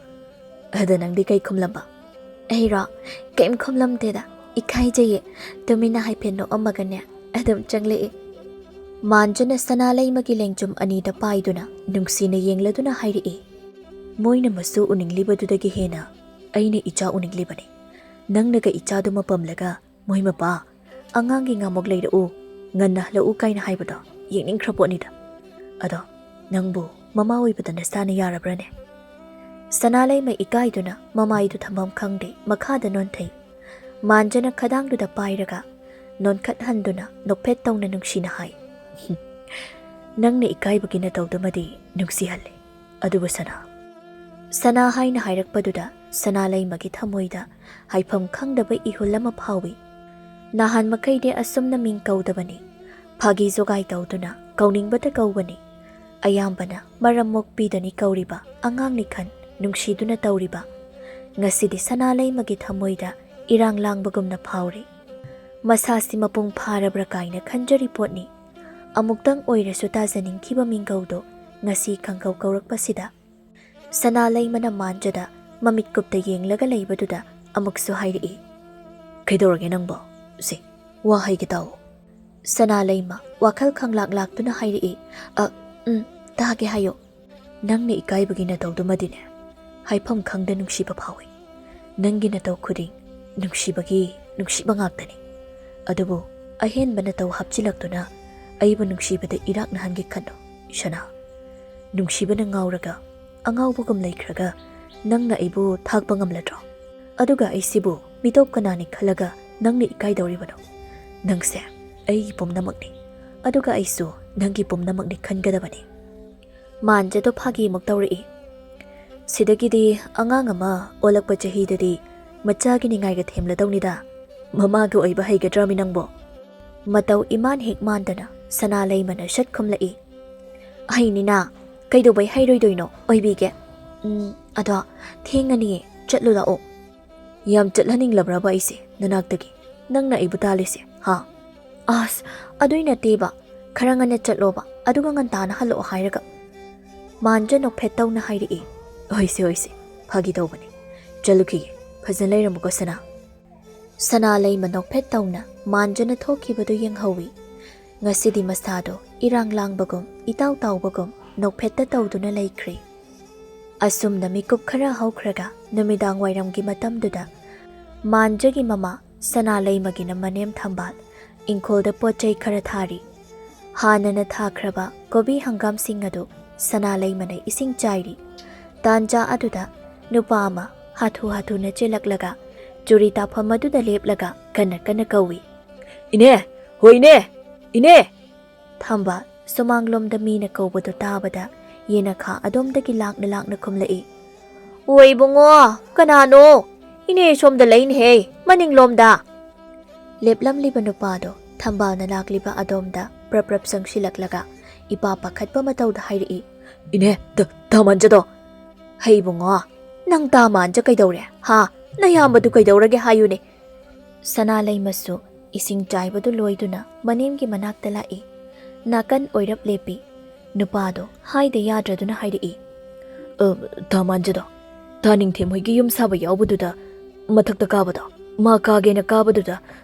"ꯑꯗ ꯅꯪꯗꯤ ꯀꯩ ꯈꯨꯝꯂꯝꯕ?" "ꯑꯩꯔꯣ? ꯀꯩꯝ ꯈꯨꯝꯂꯝꯗꯦꯗ, ꯏꯀꯥꯏꯖꯩꯌꯦ꯫" ꯇꯨꯃꯤꯟꯅ ꯍꯥꯏꯐꯦꯠ ꯅꯣꯛꯑꯝꯃꯒꯅꯦ ꯑꯗꯨꯝ ꯆꯪꯂꯛꯏ꯫ ꯃꯥꯟꯖꯅ ꯁꯅꯥ ꯂꯩꯃꯒꯤ ꯂꯦꯡꯖꯨꯝ ꯑꯅꯤꯗ ꯄꯥꯏꯗꯨꯅ ꯅꯨꯡꯁꯤꯅ ꯌꯦꯡꯂꯗꯨꯅ ꯍꯥꯏꯔꯛꯏ, "ꯃꯣꯏꯅ ꯃꯁꯨ ꯎꯅꯤꯡꯂꯤꯕꯗꯨꯗꯒꯤ ꯍꯦꯟꯅ ꯑꯩꯅ ꯏꯆꯥ ꯎꯅꯤꯡꯂꯤꯕꯅꯤ꯫ ꯅꯪꯅꯒ ꯏꯆꯥꯗꯨꯃ ꯄꯝꯂꯒ ꯃꯣꯏ ꯃꯄꯥ "ꯑꯉꯥꯡꯒꯤ ꯉꯥꯃꯨꯛ ꯂꯩꯔꯛꯎ, ꯉꯟꯅ ꯍꯜꯂꯛꯎ" ꯀꯥꯏꯅ ꯍꯥꯏꯕꯗꯣ ꯌꯦꯡꯅꯤꯡꯈ꯭ꯔ ꯄꯣꯠꯅꯤꯗ꯫ ꯑꯗꯣ ꯅꯪꯕꯨ ꯃꯃꯥ ꯑꯣꯏꯕꯗ ꯅꯁꯥꯅ ꯌꯥꯔꯕ꯭ꯔꯥꯅꯦ? ꯁꯅꯥꯂꯩꯃ ꯏꯀꯥꯏꯗꯨꯅ ꯃꯃꯥꯏꯗꯨ ꯊꯝꯐꯝ ꯈꯪꯗꯦ, ꯃꯈꯥꯗ ꯅꯣꯟꯊꯩ꯫ ꯃꯥꯟꯖꯅ ꯈꯗꯥꯡꯗꯨꯗ ꯄꯥꯏꯔꯒ ꯅꯣꯟꯈꯠꯍꯟꯗꯨꯅ ꯅꯣꯛꯐꯦꯠ ꯇꯧꯅ ꯅꯨꯡꯁꯤꯅ ꯍꯥꯏ, "ꯅꯪꯅ ꯏꯀꯥꯏꯕꯒꯤ ꯅꯇꯧꯗꯨꯃꯗꯤ ꯅꯨꯡꯁꯤꯍꯜꯂꯦ꯫ ꯑꯗꯨꯕꯨ ꯁꯅꯥ," ꯁꯅꯥ ꯍꯥꯏꯅ ꯍꯥꯏꯔꯛꯄꯗꯨꯗ ꯁꯅꯥꯂꯩꯃꯒꯤ ꯊꯃꯣꯏꯗ ꯍꯥꯏꯐꯝ ꯈꯪꯗꯕ ꯏꯍꯨꯜ ꯑꯃ ꯐꯥꯎꯏ꯫ ꯅꯍꯥꯟ ꯃꯈꯩꯗꯤ ꯑꯁꯨꯝꯅ ꯃꯤꯡ ꯀꯧꯗꯕꯅꯤ꯫ ꯐꯥꯒꯤ ꯖꯣꯒꯥꯏ ꯇꯧꯗꯨꯅ ꯀꯧꯅꯤꯡꯕꯇ ꯀꯧꯕꯅꯤ꯫ ꯑꯌꯥꯝꯕꯅ ꯃꯔꯝ ꯃꯣꯛꯄꯤꯗꯅꯤ ꯀꯧꯔꯤꯕ, ꯑꯉꯥꯡꯅꯤ ꯈꯟ ꯅꯨꯡꯁꯤꯗꯨꯅ ꯇꯧꯔꯤꯕ꯫ ꯉꯁꯤꯗꯤ ꯁꯅꯥꯂꯩꯃꯒꯤ ꯊꯃꯣꯏꯗ ꯏꯔꯥꯡ ꯂꯥꯡꯕꯒꯨꯝꯅ ꯐꯥꯎꯔꯦ꯫ ꯃꯁꯥꯁꯤ ꯃꯄꯨꯡ ꯐꯥꯔꯕ꯭ꯔꯥ ꯀꯥꯏꯅ ꯈꯟꯖꯔꯤ ꯄꯣꯠꯅꯤ꯫ ꯑꯃꯨꯛꯇꯪ ꯑꯣꯏꯔꯁꯨ ꯇꯥꯖꯅꯤꯡꯈꯤꯕ ꯃꯤꯡꯒꯧꯗꯣ ꯉꯁꯤ ꯈꯪꯀꯧ ꯀꯧꯔꯛꯄꯁꯤꯗ꯫ ꯁꯅꯥꯂꯩꯃꯅ ꯃꯥꯟꯖꯗ ꯃꯃꯤꯠꯀꯨꯞꯇ ꯌꯦꯡꯂꯒ ꯂꯩꯕꯗꯨꯗ ꯑꯃꯨꯛꯁꯨ ꯍꯥꯏꯔꯛꯏ, "ꯀꯩꯗꯧꯔꯒꯦ ꯅꯪꯕꯣ? ꯁꯦ, ꯋꯥ ꯍꯥꯏꯒꯦ ꯇꯥꯎ꯫" ꯁꯅꯥꯂꯩꯃ ꯋꯥꯈꯜ ꯈꯪꯂꯥꯛ ꯂꯥꯛꯇꯨꯅ ꯍꯥꯏꯔꯛꯏ, "ꯑ, ꯎꯝ, ꯇꯥꯒꯦ ꯍꯥꯏꯌꯣ꯫ ꯅꯪꯅ ꯏꯀꯥꯏꯕꯒꯤ ꯅꯇꯧꯗꯨꯃꯗꯤꯅꯦ, ꯍꯥꯏꯐꯝ ꯈꯪꯗ ꯅꯨꯡꯁꯤꯕ ꯐꯥꯎꯏ꯫ ꯅꯪꯒꯤ ꯅꯇꯧ ꯈꯨꯗꯤꯡ ꯅꯨꯡꯁꯤꯕꯒꯤ ꯅꯨꯡꯁꯤꯕ ꯉꯥꯛꯇꯅꯤ꯫ ꯑꯗꯨꯕꯨ ꯑꯍꯦꯟꯕ ꯅꯇꯧ ꯍꯥꯞꯆꯤꯜꯂꯛꯇꯨꯅ ꯑꯩꯕꯨ ꯅꯨꯡꯁꯤꯕꯗ ꯏꯔꯥꯛꯅꯍꯟꯒꯦ ꯈꯟꯅꯨ, ꯁꯅꯥ꯫ ꯅꯨꯡꯁꯤꯕꯅ ꯉꯥꯎꯔꯒ ꯑꯉꯥꯎꯕꯒꯨꯝ ꯂꯩꯈ꯭ꯔꯒ ꯅꯪꯅ ꯑꯩꯕꯨ ꯊꯥꯛꯄ ꯉꯝꯂꯗ꯭ꯔꯣ? ꯑꯗꯨꯒ ꯑꯩꯁꯤꯕꯨ ꯃꯤꯇꯣꯞ ꯀꯅꯥꯅꯤ ꯈꯜꯂꯒ ꯅꯪꯅ ꯏꯀꯥꯏꯗꯧꯔꯤꯕꯅꯣ? ꯅꯪꯁꯦ ꯑꯩꯒꯤ ꯄꯨꯝꯅꯃꯛꯅꯤ, ꯑꯗꯨꯒ ꯑꯩꯁꯨ ꯅꯪꯒꯤ ꯄꯨꯝꯅꯃꯛꯅꯤ ꯈꯟꯒꯗꯕꯅꯤ꯫" ꯃꯥꯟꯖꯗꯣ ꯐꯥꯒꯤꯃꯨꯛ ꯇꯧꯔꯛꯏ, "ꯁꯤꯗꯒꯤꯗꯤ ꯑꯉꯥꯡ ꯑꯃ ꯑꯣꯜꯂꯛꯄ ꯆꯍꯤꯗꯗꯤ ꯃꯆꯥꯒꯤ ꯅꯤꯡꯉꯥꯏꯒ ꯊꯦꯝꯂꯗꯧꯅꯤꯗ꯫ ꯃꯃꯥꯒ ꯑꯣꯏꯕ ꯍꯩꯒꯗ꯭ꯔꯃꯤ ꯅꯪꯕꯣ?" ꯃꯇꯧ ꯏꯃꯥꯟ ꯍꯦꯛ ꯃꯥꯟꯗꯅ ꯁꯅꯥꯂꯩꯃꯅ ꯁꯠ ꯈꯨꯝꯂꯛꯏ, "ꯍꯩꯅꯤꯅ, ꯀꯩꯗꯧꯕꯩ ꯍꯩꯔꯣꯏꯗꯣꯏꯅꯣ? ꯑꯣꯏꯕꯤꯒꯦ꯫ ꯎꯝ, ꯑꯗꯣ ꯊꯦꯡꯉꯅꯤꯌꯦ, ꯆꯠꯂꯨ ꯂꯥꯛꯑꯣ꯫" "ꯌꯥꯝ ꯆꯠꯍꯟꯅꯤꯡꯂꯕ꯭ꯔꯕ ꯑꯩꯁꯦ ꯅꯅꯥꯛꯇꯒꯤ? ꯅꯪꯅ ꯑꯩꯕꯨ ꯇꯥꯜꯂꯤꯁꯦ, ꯍꯥ?" "ꯑꯁ, ꯑꯗꯨꯏ ꯅꯠꯇꯦꯕ, ꯈꯔ ꯉꯟꯅ ꯆꯠꯂꯣꯕ, ꯑꯗꯨꯒ ꯉꯟꯇꯥꯅ ꯍꯜꯂꯛꯑꯣ ꯍꯥꯏꯔꯒ꯫" ꯃꯥꯟꯖ ꯅꯣꯛꯐꯦꯠ ꯇꯧꯅ ꯍꯥꯏꯔꯛꯏ, "ꯍꯣꯏꯁꯦ, ꯍꯣꯏꯁꯦ, ꯐꯥꯒꯤ ꯇꯧꯕꯅꯤ꯫ ꯆꯠꯂꯨꯈꯤꯒꯦ, ꯐꯖꯅ ꯂꯩꯔꯝꯃꯨꯀꯣ ꯁꯅꯥ꯫" ꯁꯅꯥꯂꯩꯃ ꯅꯣꯛꯐꯦꯠ ꯇꯧꯅ ꯃꯥꯟꯖꯅ ꯊꯣꯛꯈꯤꯕꯗꯨ ꯌꯦꯡꯍꯧꯏ꯫ ꯉꯁꯤꯗꯤ ꯃꯁꯥꯗꯣ ꯏꯔꯥꯡ ꯂꯥꯡꯕꯒꯨꯝ, ꯏꯇꯥꯎ ꯇꯥꯎꯕꯒꯨꯝ ꯅꯣꯛꯐꯦꯠꯇ ꯇꯧꯗꯨꯅ ꯂꯩꯈ꯭ꯔꯦ꯫ ꯑꯁꯨꯝꯅ ꯃꯤꯀꯨꯞ ꯈꯔ ꯍꯧꯈ꯭ꯔꯒ ꯅꯨꯃꯤꯗꯥꯡ ꯋꯥꯏꯔꯝꯒꯤ ꯃꯇꯝꯗꯨꯗ ꯃꯥꯟꯖꯒꯤ ꯃꯃꯥ ꯁꯅꯥꯂꯩꯃꯒꯤꯅ ꯃꯅꯦꯝ ꯊꯝꯕꯥꯜ ꯏꯪꯈꯣꯜꯗ ꯄꯣꯠ ꯆꯩ ꯈꯔ ꯊꯥꯔꯤ꯫ ꯍꯥꯟꯅꯅ ꯊꯥꯈ꯭ꯔꯕ ꯀꯣꯕꯤ ꯍꯪꯒꯥꯝꯁꯤꯡ ꯑꯗꯨ ꯁꯅꯥꯂꯩꯃꯅ ꯏꯁꯤꯡ ꯆꯥꯏꯔꯤ꯫ ꯇꯥꯟꯖꯥ ꯑꯗꯨꯗ ꯅꯨꯄꯥ ꯑꯃ ꯍꯥꯊꯨ ꯍꯥꯊꯨꯅ ꯆꯦꯜꯂꯛꯂꯒ ꯆꯨꯔꯤ ꯇꯥꯐꯝ ꯑꯗꯨꯗ ꯂꯦꯞꯂꯒ ꯀꯟꯅ ꯀꯟꯅ ꯀꯧꯏ꯫ "ꯏꯅꯦ! ꯍꯣ ꯏꯅꯦ! ꯏꯅꯦ!" ꯊꯝꯕꯥꯜ ꯁꯨꯃꯥꯡꯂꯣꯝꯗ ꯃꯤꯅ ꯀꯧꯕꯗꯨ ꯇꯥꯕꯗ ꯌꯦꯅꯈꯥ ꯑꯗꯣꯝꯗꯒꯤ ꯂꯥꯛꯅ ꯂꯥꯛꯅ ꯈꯨꯝꯂꯛꯏ꯫ "ꯑꯣ ꯏꯕꯨꯡꯉꯣ, ꯀꯅꯥꯅꯣ? ꯏꯅꯦ ꯁꯣꯝꯗ ꯂꯩꯅꯦꯍꯦ, ꯃꯅꯤꯡꯂꯣꯝꯗ!" ꯂꯦꯞꯂꯝꯂꯤꯕ ꯅꯨꯄꯥꯗꯣ ꯊꯝꯕꯥꯜꯅ ꯂꯥꯛꯂꯤꯕ ꯑꯗꯣꯝꯗ ꯄ꯭ꯔꯞ ꯄ꯭ꯔꯞ ꯆꯪꯁꯤꯜꯂꯛꯂꯒ ꯏꯄꯥ ꯄꯥꯈꯠꯄ ꯃꯇꯧꯗ ꯍꯥꯏꯔꯛꯏ꯫ "ꯏꯅꯦ, ꯗ-, ꯗꯥ ꯃꯥꯟꯖꯗꯣ!" "ꯍꯩ ꯏꯕꯨꯡꯉꯣ, ꯅꯪ ꯗꯥ ꯃꯥꯟꯖ ꯀꯩꯗꯧꯔꯦ, ꯍꯥ? ꯅꯌꯥꯝꯕꯗꯨ ꯀꯩꯗꯧꯔꯒꯦ ꯍꯥꯏꯌꯨꯅꯦ?" ꯁꯅꯥꯂꯩꯃꯁꯨ ꯏꯁꯤꯡ ꯆꯥꯏꯕꯗꯨ ꯂꯣꯏꯗꯨꯅ ꯃꯅꯦꯝꯒꯤ ꯃꯅꯥꯛꯇ ꯂꯥꯛꯏ꯫ ꯅꯥꯀꯟ ꯑꯣꯏꯔꯞ ꯂꯦꯞꯄꯤ꯫ ꯅꯨꯄꯥꯗꯣ ꯍꯥꯏꯗ ꯌꯥꯗ꯭ꯔꯗꯨꯅ ꯍꯥꯏꯔꯛꯏ꯫ "ꯑ, ꯗꯥ ꯃꯥꯟꯖꯗꯣ, ꯗꯥ ꯅꯤꯡꯊꯦꯝ ꯍꯣꯏꯒꯤ ꯌꯨꯝ ꯁꯥꯕ ꯌꯥꯎꯕꯗꯨꯗ ꯃꯊꯛꯇ ꯀꯥꯕꯗꯣ, ꯃꯥ ꯀꯥꯒꯦꯅ ꯀꯥꯕꯗꯨꯗ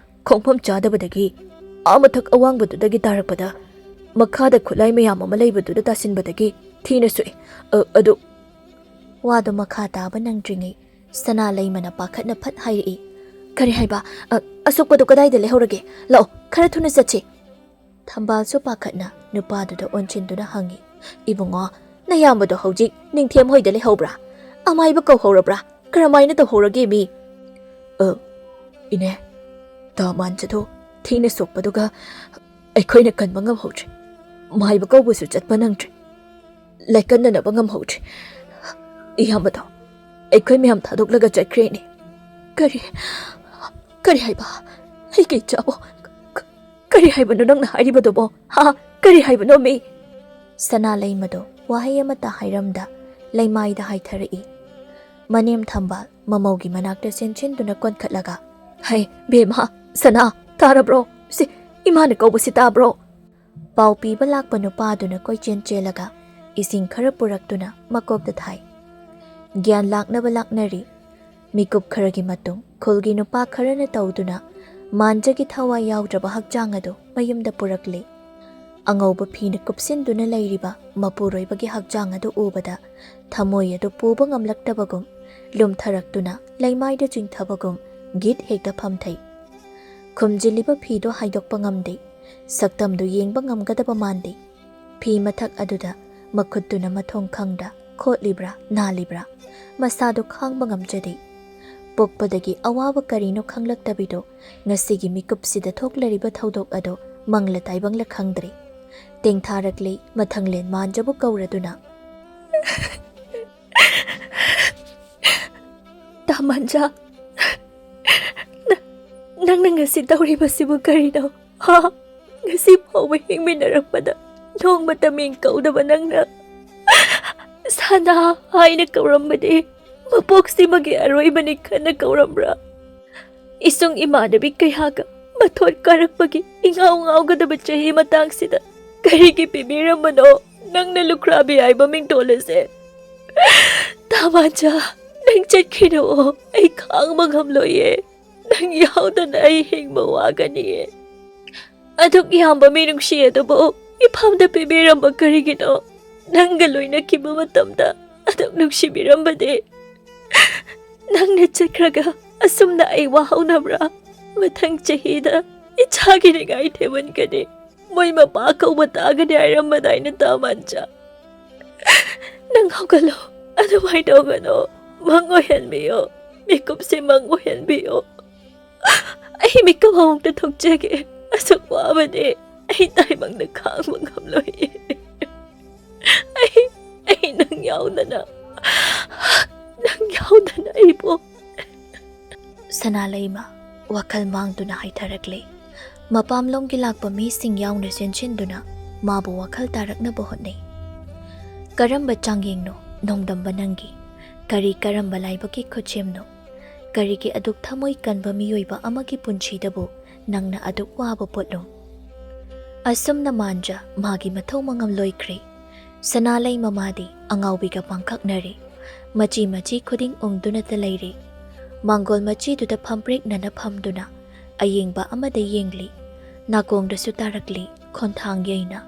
ꯈꯣꯡꯐꯝ ꯆꯥꯗꯕꯗꯒꯤ ꯑꯥ ꯃꯊꯛ ꯑꯋꯥꯡꯕꯗꯨꯗꯒꯤ ꯇꯥꯔꯛꯄꯗ ꯃꯈꯥꯗ ꯈꯨꯠꯂꯥꯏ ꯃꯌꯥꯝ ꯑꯃ ꯂꯩꯕꯗꯨꯗ ꯇꯥꯁꯤꯟꯕꯗꯒꯤ ꯊꯤꯅ ꯁꯣꯛꯏ꯫ ꯑ, ꯑꯗꯨ" ꯋꯥꯗꯨ ꯃꯈꯥ ꯇꯥꯕ ꯅꯪꯗ꯭ꯔꯤꯉꯩ ꯁꯅꯥꯂꯩꯃꯅ ꯄꯥꯈꯠꯅ ꯐꯠ ꯍꯥꯏꯔꯛꯏ꯫ "ꯀꯔꯤ ꯍꯥꯏꯕ? ꯑ, ꯑꯁꯣꯛꯄꯗꯨ ꯀꯗꯥꯏꯗ ꯂꯩꯍꯧꯔꯒꯦ? ꯂꯥꯛꯑꯣ, ꯈꯔ ꯊꯨꯅ ꯆꯠꯁꯤ!" ꯊꯝꯕꯥꯜꯁꯨ ꯄꯥꯈꯠꯅ ꯅꯨꯄꯥꯗꯨꯗ ꯑꯣꯟꯁꯤꯟꯗꯨꯅ ꯍꯪꯉꯤ꯫ "ꯏꯕꯨꯡꯉꯣ, ꯅꯌꯥꯝꯕꯗꯣ ꯍꯧꯖꯤꯛ ꯅꯤꯡꯊꯦꯝ ꯍꯣꯏꯗ ꯂꯩꯍꯧꯕ꯭ꯔꯥ? ꯑꯃꯥꯏꯕ ꯀꯧꯍꯧꯔꯕ꯭ꯔꯥ? ꯀꯔꯝꯍꯥꯏꯅ ꯇꯧꯍꯧꯔꯒꯦ ꯃꯤ?" "ꯑ, ꯏꯅꯦ, ꯗꯥ ꯃꯥꯟꯖꯗꯣ ꯊꯤꯅ ꯁꯣꯛꯄꯗꯨꯒ ꯑꯩꯈꯣꯏꯅ ꯀꯟꯕ ꯉꯝꯍꯧꯗ꯭ꯔꯦ꯫ ꯃꯥꯏꯕ ꯀꯧꯕꯁꯨ ꯆꯠꯄ ꯅꯪꯗ꯭ꯔꯦ꯫ ꯂꯥꯏꯀꯠꯅꯅꯕ ꯉꯝꯍꯧꯗ꯭ꯔꯦ꯫ ꯏꯌꯥꯝꯕꯗꯣ ꯑꯩꯈꯣꯏ ꯃꯌꯥꯝ ꯊꯥꯗꯣꯛꯂꯒ ꯆꯠꯈ꯭ꯔꯦꯅꯦ꯫" "ꯀꯔꯤ, ꯀꯔꯤ ꯍꯥꯏꯕ? ꯑꯩꯒꯤ ꯏꯆꯥꯕꯣ? ꯀ-, ꯀꯔꯤ ꯍꯥꯏꯕꯅꯣ ꯅꯪꯅ ꯍꯥꯏꯔꯤꯕꯗꯨꯕꯣ? ꯍꯥ? ꯀꯔꯤ ꯍꯥꯏꯕꯅꯣ ꯃꯤ?" ꯁꯅꯥ ꯂꯩꯃꯗꯣ ꯋꯥꯍꯩ ꯑꯃꯠꯇ ꯍꯥꯏꯔꯝꯗ ꯂꯩꯃꯥꯏꯗ ꯍꯥꯏꯊꯔꯛꯏ꯫ ꯃꯅꯦꯝ ꯊꯝꯕꯥꯜ ꯃꯃꯧꯒꯤ ꯃꯅꯥꯛꯇ ꯆꯦꯟꯁꯤꯟꯗꯨꯅ ꯀꯣꯟꯈꯠꯂꯒ, "ꯍꯩ, ꯕꯦꯝꯃ, ꯁꯅꯥ, ꯇꯥꯔꯕ꯭ꯔꯣ? ꯁꯤ ꯏꯃꯥꯅ ꯀꯧꯕꯁꯤ ꯇꯥꯕ꯭ꯔꯣ?" ꯄꯥꯎ ꯄꯤꯕ ꯂꯥꯛꯄ ꯅꯨꯄꯥꯗꯨꯅ ꯀꯣꯏꯆꯦꯟ ꯆꯦꯜꯂꯒ ꯏꯁꯤꯡ ꯈꯔ ꯄꯨꯔꯛꯇꯨꯅ ꯃꯀꯣꯛꯇ ꯊꯥꯏ꯫ ꯒ꯭ꯌꯥꯟ ꯂꯥꯛꯅꯕ ꯂꯥꯛꯅꯔꯤ꯫ ꯃꯤꯀꯨꯞ ꯈꯔꯒꯤ ꯃꯇꯨꯡ ꯈꯨꯜꯒꯤ ꯅꯨꯄꯥ ꯈꯔꯅ ꯇꯧꯗꯨꯅ ꯃꯥꯟꯖꯒꯤ ꯊꯋꯥꯏ ꯌꯥꯎꯗ꯭ꯔꯕ ꯍꯛꯆꯥꯡ ꯑꯗꯨ ꯃꯌꯨꯝꯗ ꯄꯨꯔꯛꯂꯤ꯫ ꯑꯉꯧꯕ ꯐꯤꯅ ꯀꯨꯞꯁꯤꯟꯗꯨꯅ ꯂꯩꯔꯤꯕ ꯃꯄꯨꯔꯣꯏꯕꯒꯤ ꯍꯛꯆꯥꯡ ꯑꯗꯨ ꯎꯕꯗ ꯊꯃꯣꯏ ꯑꯗꯨ ꯄꯨꯕ ꯉꯝꯂꯛꯇꯕꯒꯨꯝ, ꯂꯨꯝꯊꯔꯛꯇꯨꯅ ꯂꯩꯃꯥꯏꯗ ꯆꯤꯡꯊꯕꯒꯨꯝ ꯒꯤꯠ ꯍꯦꯛꯇ ꯐꯝꯊꯩ꯫ ꯈꯨꯝꯖꯤꯜꯂꯤꯕ ꯐꯤꯗꯣ ꯍꯥꯏꯗꯣꯛꯄ ꯉꯝꯗꯦ꯫ ꯁꯛꯇꯝꯗꯨ ꯌꯦꯡꯕ ꯉꯝꯒꯗꯕ ꯃꯥꯟꯗꯦ꯫ ꯐꯤ ꯃꯊꯛ ꯑꯗꯨꯗ ꯃꯈꯨꯠꯇꯨꯅ ꯃꯊꯣꯡ ꯈꯪꯗ ꯈꯣꯠꯂꯤꯕ꯭ꯔꯥ, ꯅꯥꯜꯂꯤꯕ꯭ꯔꯥ? ꯃꯁꯥꯗꯣ ꯈꯥꯡꯕ ꯉꯝꯖꯗꯦ꯫ ꯄꯣꯛꯄꯗꯒꯤ ꯑꯋꯥꯕ ꯀꯔꯤꯅꯣ ꯈꯪꯂꯛꯇꯕꯤꯗꯣ ꯉꯁꯤꯒꯤ ꯃꯤꯀꯨꯞꯁꯤꯗ ꯊꯣꯛꯂꯔꯤꯕ ꯊꯧꯗꯣꯛ ꯑꯗꯣ ꯃꯪꯂ ꯇꯥꯏꯕꯪꯂ ꯈꯪꯗ꯭ꯔꯦ꯫ ꯇꯦꯡꯊꯥꯔꯛꯂꯦ ꯃꯊꯪꯂꯦꯟ ꯃꯥꯟꯖꯕꯨ ꯀꯧꯔꯗꯨꯅ꯫ "ꯇꯥꯃꯟꯖꯥ, ꯅ-, ꯅꯪꯅ ꯉꯁꯤ ꯇꯧꯔꯤꯕꯁꯤꯕꯨ ꯀꯔꯤꯅꯣ? ꯍꯥ? ꯉꯁꯤ ꯐꯥꯎꯕ ꯍꯤꯡꯃꯤꯟꯅꯔꯛꯄꯗ ꯅꯣꯡꯃꯇ ꯃꯤꯡ ꯀꯧꯗꯕ ꯅꯪꯅ ꯁꯅꯥ ꯍꯥꯏꯅ ꯀꯧꯔꯝꯕꯗꯤ ꯃꯄꯣꯛꯁꯤꯃꯒꯤ ꯑꯔꯣꯏꯕꯅꯤ ꯈꯟꯅ ꯀꯧꯔꯝꯕ꯭ꯔꯥ? ꯏꯁꯨꯡ ꯏꯃꯥꯟꯅꯕꯤ ꯀꯌꯥꯒ ꯃꯊꯣꯟ ꯀꯥꯔꯛꯄꯒꯤ ꯏꯉꯥꯎ ꯉꯥꯎꯒꯗꯕ ꯆꯍꯤ ꯃꯇꯥꯡꯁꯤꯗ ꯀꯔꯤꯒꯤ ꯄꯤꯕꯤꯔꯝꯕꯅꯣ ꯅꯪꯅ ꯂꯨꯈ꯭ꯔꯥꯕꯤ ꯍꯥꯏꯕ ꯃꯤꯡꯊꯣꯜ ꯑꯁꯦ? ꯇꯥꯃꯟꯖꯥ, ꯅꯪ ꯆꯠꯈꯤꯔꯛꯑꯣ, ꯑꯩ ꯈꯥꯡꯕ ꯉꯝꯂꯣꯏꯌꯦ꯫ ꯅꯪ ꯌꯥꯎꯗꯅ ꯑꯩ ꯍꯤꯡꯕ ꯋꯥꯒꯅꯤꯌꯦ꯫ ꯑꯗꯨꯛ ꯌꯥꯝꯕ ꯃꯤꯅꯨꯡꯁꯤ ꯑꯗꯨꯕꯨ ꯏꯐꯝꯗ ꯄꯤꯕꯤꯔꯝꯕ ꯀꯔꯤꯒꯤꯅꯣ? ꯅꯪꯒ ꯂꯣꯏꯅꯈꯤꯕ ꯃꯇꯝꯗ ꯑꯗꯨꯛ ꯅꯨꯡꯁꯤꯕꯤꯔꯝꯕꯗꯤ ꯅꯪꯅ ꯆꯠꯈ꯭ꯔꯒ ꯑꯁꯨꯝꯅ ꯑꯩ ꯋꯥꯍꯧꯅꯕ꯭ꯔꯥ? ꯃꯊꯪ ꯆꯍꯤꯗ ꯏꯆꯥꯒꯤ ꯅꯤꯡꯉꯥꯏ ꯊꯦꯝꯍꯟꯒꯅꯤ, ꯃꯣꯏ ꯃꯄꯥ ꯀꯧꯕ ꯇꯥꯒꯅꯤ ꯍꯥꯏꯔꯝꯕꯗꯥꯏꯅ ꯇꯥꯃꯟꯖꯥ꯫ ꯅꯪ ꯍꯧꯒꯠꯂꯣ, ꯑꯗꯨꯃꯥꯏꯅ ꯇꯧꯒꯅꯣ, ꯃꯪ ꯑꯣꯏꯍꯟꯕꯤꯌꯣ, ꯃꯤꯀꯨꯞꯁꯦ ꯃꯪ ꯑꯣꯏꯍꯟꯕꯤꯌꯣ꯫ ꯑꯩ ꯃꯤꯀꯞ ꯑꯃꯨꯛꯇ ꯊꯣꯛꯆꯒꯦ, ꯑꯁꯨꯛ ꯋꯥꯕꯗꯤ ꯑꯩ ꯇꯥꯏꯕꯪꯗ ꯈꯥꯡꯕ ꯉꯝꯂꯣꯏꯌꯦ꯫ ꯑꯩ, ꯑꯩ ꯅꯪ ꯌꯥꯎꯗꯅ, ꯅꯪ ꯌꯥꯎꯗꯅ ꯑꯩꯕꯨ꯫ ꯁꯅꯥꯂꯩꯃ ꯋꯥꯈꯜ ꯃꯥꯡꯗꯨꯅ ꯍꯥꯏꯊꯔꯛꯂꯦ꯫ ꯃꯄꯥꯝꯂꯣꯝꯒꯤ ꯂꯥꯛꯄ ꯃꯤꯁꯤꯡ ꯌꯥꯎꯅ ꯆꯦꯟꯁꯤꯟꯗꯨꯅ ꯃꯥꯕꯨ ꯋꯥꯈꯜ ꯇꯥꯔꯛꯅꯕ ꯍꯣꯠꯅꯩ꯫ ꯀꯔꯝꯕ ꯆꯥꯡꯌꯦꯡꯅꯣ ꯅꯣꯡꯗꯝꯕ ꯅꯪꯒꯤ? ꯀꯔꯤ ꯀꯔꯝꯕ ꯂꯥꯏꯕꯛꯀꯤ ꯈꯨꯠꯁꯦꯝꯅꯣ? ꯀꯔꯤꯒꯤ ꯑꯗꯨꯛ ꯊꯃꯣꯏ ꯀꯟꯕ ꯃꯤꯑꯣꯏꯕ ꯑꯃꯒꯤ ꯄꯨꯟꯁꯤꯗꯕꯨ ꯅꯪꯅ ꯑꯗꯨꯛ ꯋꯥꯕ ꯄꯣꯠꯂꯨꯝ? ꯑꯁꯨꯝꯅ ꯃꯥꯟꯖ ꯃꯥꯒꯤ ꯃꯊꯧ ꯃꯉꯝ ꯂꯣꯏꯈ꯭ꯔꯦ꯫ ꯁꯅꯥꯂꯩ ꯃꯃꯥꯗꯤ ꯑꯉꯥꯎꯕꯤꯒ ꯄꯥꯡꯈꯛꯅꯔꯦ꯫ ꯃꯆꯤ ꯃꯆꯤ ꯈꯨꯗꯤꯡ ꯎꯪꯗꯨꯅꯇ ꯂꯩꯔꯦ꯫ ꯃꯥꯡꯒꯣꯜ ꯃꯆꯤꯗꯨꯗ ꯐꯝꯄ꯭ꯔꯦꯛꯅꯅ ꯐꯝꯗꯨꯅ ꯑꯌꯦꯡꯕ ꯑꯃꯗ ꯌꯦꯡꯂꯤ꯫ ꯅꯥꯀꯣꯡꯗꯁꯨ ꯇꯥꯔꯛꯂꯤ ꯈꯣꯟꯊꯥꯡ ꯌꯩꯅ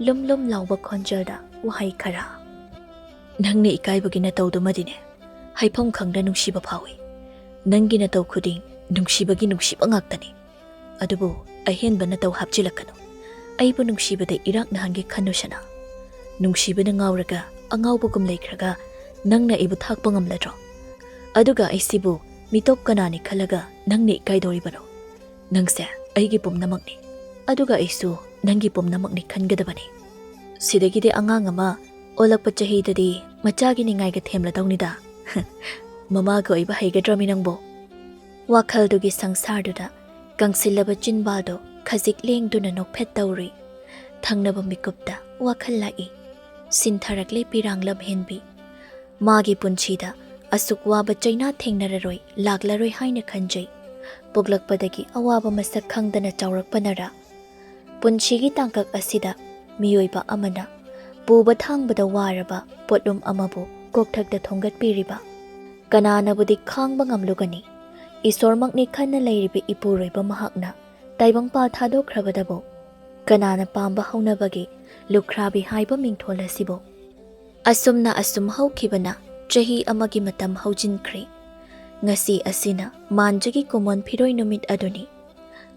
ꯂꯨꯝ ꯂꯨꯝ ꯂꯥꯎꯕ ꯈꯣꯟꯖꯦꯜꯗ ꯋꯥꯍꯩ ꯈꯔ꯫ "ꯅꯪꯅ ꯏꯀꯥꯏꯕꯒꯤ ꯅꯇꯧꯗꯨꯃꯗꯤꯅꯦ, ꯍꯥꯏꯐꯝ ꯈꯪꯗ ꯅꯨꯡꯁꯤꯕ ꯐꯥꯎꯏ꯫ ꯅꯪꯒꯤ ꯅꯇꯧ ꯈꯨꯗꯤꯡ ꯅꯨꯡꯁꯤꯕꯒꯤ ꯅꯨꯡꯁꯤꯕ ꯉꯥꯛꯇꯅꯤ꯫ ꯑꯗꯨꯕꯨ ꯑꯍꯦꯟꯕ ꯅꯇꯧ ꯍꯥꯞꯆꯤꯜꯂꯛꯀꯅꯨ꯫ ꯑꯩꯕꯨ ꯅꯨꯡꯁꯤꯕꯗ ꯏꯔꯥꯛꯅꯍꯟꯒꯦ ꯈꯟꯅꯨ, ꯁꯅꯥ꯫ ꯅꯨꯡꯁꯤꯕꯅ ꯉꯥꯎꯔꯒ ꯑꯉꯥꯎꯕꯒꯨꯝ ꯂꯩꯈ꯭ꯔꯒ ꯅꯪꯅ ꯑꯩꯕꯨ ꯊꯥꯛꯄ ꯉꯝꯂꯗ꯭ꯔꯣ? ꯑꯗꯨꯒ ꯑꯩꯁꯤꯕꯨ ꯃꯤꯇꯣꯞ ꯀꯅꯥꯅꯤ ꯈꯜꯂꯒ ꯅꯪꯅ ꯏꯀꯥꯏꯗꯧꯔꯤꯕꯅꯣ? ꯅꯪꯁꯦ ꯑꯩꯒꯤ ꯄꯨꯝꯅꯃꯛꯅꯤ, ꯑꯗꯨꯒ ꯑꯩꯁꯨ ꯅꯪꯒꯤ ꯄꯨꯝꯅꯃꯛꯅꯤ ꯈꯟꯒꯗꯕꯅꯤ꯫ ꯁꯤꯗꯒꯤꯗꯤ ꯑꯉꯥꯡ ꯑꯃ ꯑꯣꯜꯂꯛꯄ ꯆꯍꯤꯗꯗꯤ ꯃꯆꯥꯒꯤ ꯅꯤꯡꯉꯥꯏꯒ ꯊꯦꯝꯂꯗꯧꯅꯤꯗ꯫ ꯃꯃꯥꯒ ꯑꯣꯏꯕ ꯍꯩꯒꯗ꯭ꯔꯃꯤ ꯅꯪꯕꯨ? ꯋꯥꯈꯜꯗꯨꯒꯤ ꯁꯪꯁꯥꯔꯗꯨꯗ ꯀꯪꯁꯤꯜꯂꯕ ꯆꯤꯟꯕꯥꯜꯗꯣ ꯈꯖꯤꯛ ꯂꯦꯡꯗꯨꯅ ꯅꯣꯛꯐꯦꯠ ꯇꯧꯔꯨꯏ꯫ ꯊꯪꯅꯕ ꯃꯤꯀꯨꯞꯇ ꯋꯥꯈꯜ ꯂꯥꯛꯏ꯫ ꯁꯤꯟꯊꯔꯛꯂꯦ ꯄꯤꯔꯥꯡ ꯂꯝꯍꯦꯟꯕꯤ꯫ ꯃꯥꯒꯤ ꯄꯨꯟꯁꯤꯗ ꯑꯁꯨꯛ ꯋꯥꯕ ꯆꯩꯅꯥ ꯊꯦꯡꯅꯔꯔꯣꯏ, ꯂꯥꯛꯂꯔꯣꯏ ꯍꯥꯏꯅ ꯈꯟꯖꯩ꯫ ꯄꯣꯛꯂꯛꯄꯗꯒꯤ ꯑꯋꯥꯕ ꯃꯁꯛ ꯈꯪꯗꯅ ꯆꯥꯎꯔꯛꯄꯅꯔ? ꯄꯨꯟꯁꯤꯒꯤ ꯇꯥꯡꯀꯛ ꯑꯁꯤꯗ ꯃꯤꯑꯣꯏꯕ ꯑꯃꯅ ꯄꯨꯕ ꯊꯥꯡꯕꯗ ꯋꯥꯔꯕ ꯄꯣꯠꯂꯨꯝ ꯑꯃꯕꯨ ꯀꯣꯛꯊꯛꯇ ꯊꯣꯡꯒꯠꯄꯤꯔꯤꯕ ꯀꯅꯥꯅꯕꯨꯗꯤ ꯈꯥꯡꯕ ꯉꯝꯂꯨꯒꯅꯤ? ꯏꯁꯣꯔꯃꯛꯅꯤ ꯈꯟꯅ ꯂꯩꯔꯤꯕ ꯏꯄꯨꯔꯣꯏꯕ ꯃꯍꯥꯛꯅ ꯇꯥꯏꯕꯪꯄꯥꯜ ꯊꯥꯗꯣꯛꯈ꯭ꯔꯕꯗꯕꯨ ꯀꯅꯥꯅ ꯄꯥꯝꯕ ꯍꯧꯅꯕꯒꯦ ꯂꯨꯈ꯭ꯔꯥꯕꯤ ꯍꯥꯏꯕ ꯃꯤꯡꯊꯣꯜ ꯑꯁꯤꯕꯨ? ꯑꯁꯨꯝꯅ ꯑꯁꯨꯝ ꯍꯧꯈꯤꯕꯅ ꯆꯍꯤ ꯑꯃꯒꯤ ꯃꯇꯝ ꯍꯧꯖꯤꯟꯈ꯭ꯔꯦ꯫ ꯉꯁꯤ ꯑꯁꯤꯅ ꯃꯥꯟꯖꯒꯤ ꯀꯨꯃꯣꯟ ꯐꯤꯔꯣꯏ ꯅꯨꯃꯤꯠ ꯑꯗꯨꯅꯤ꯫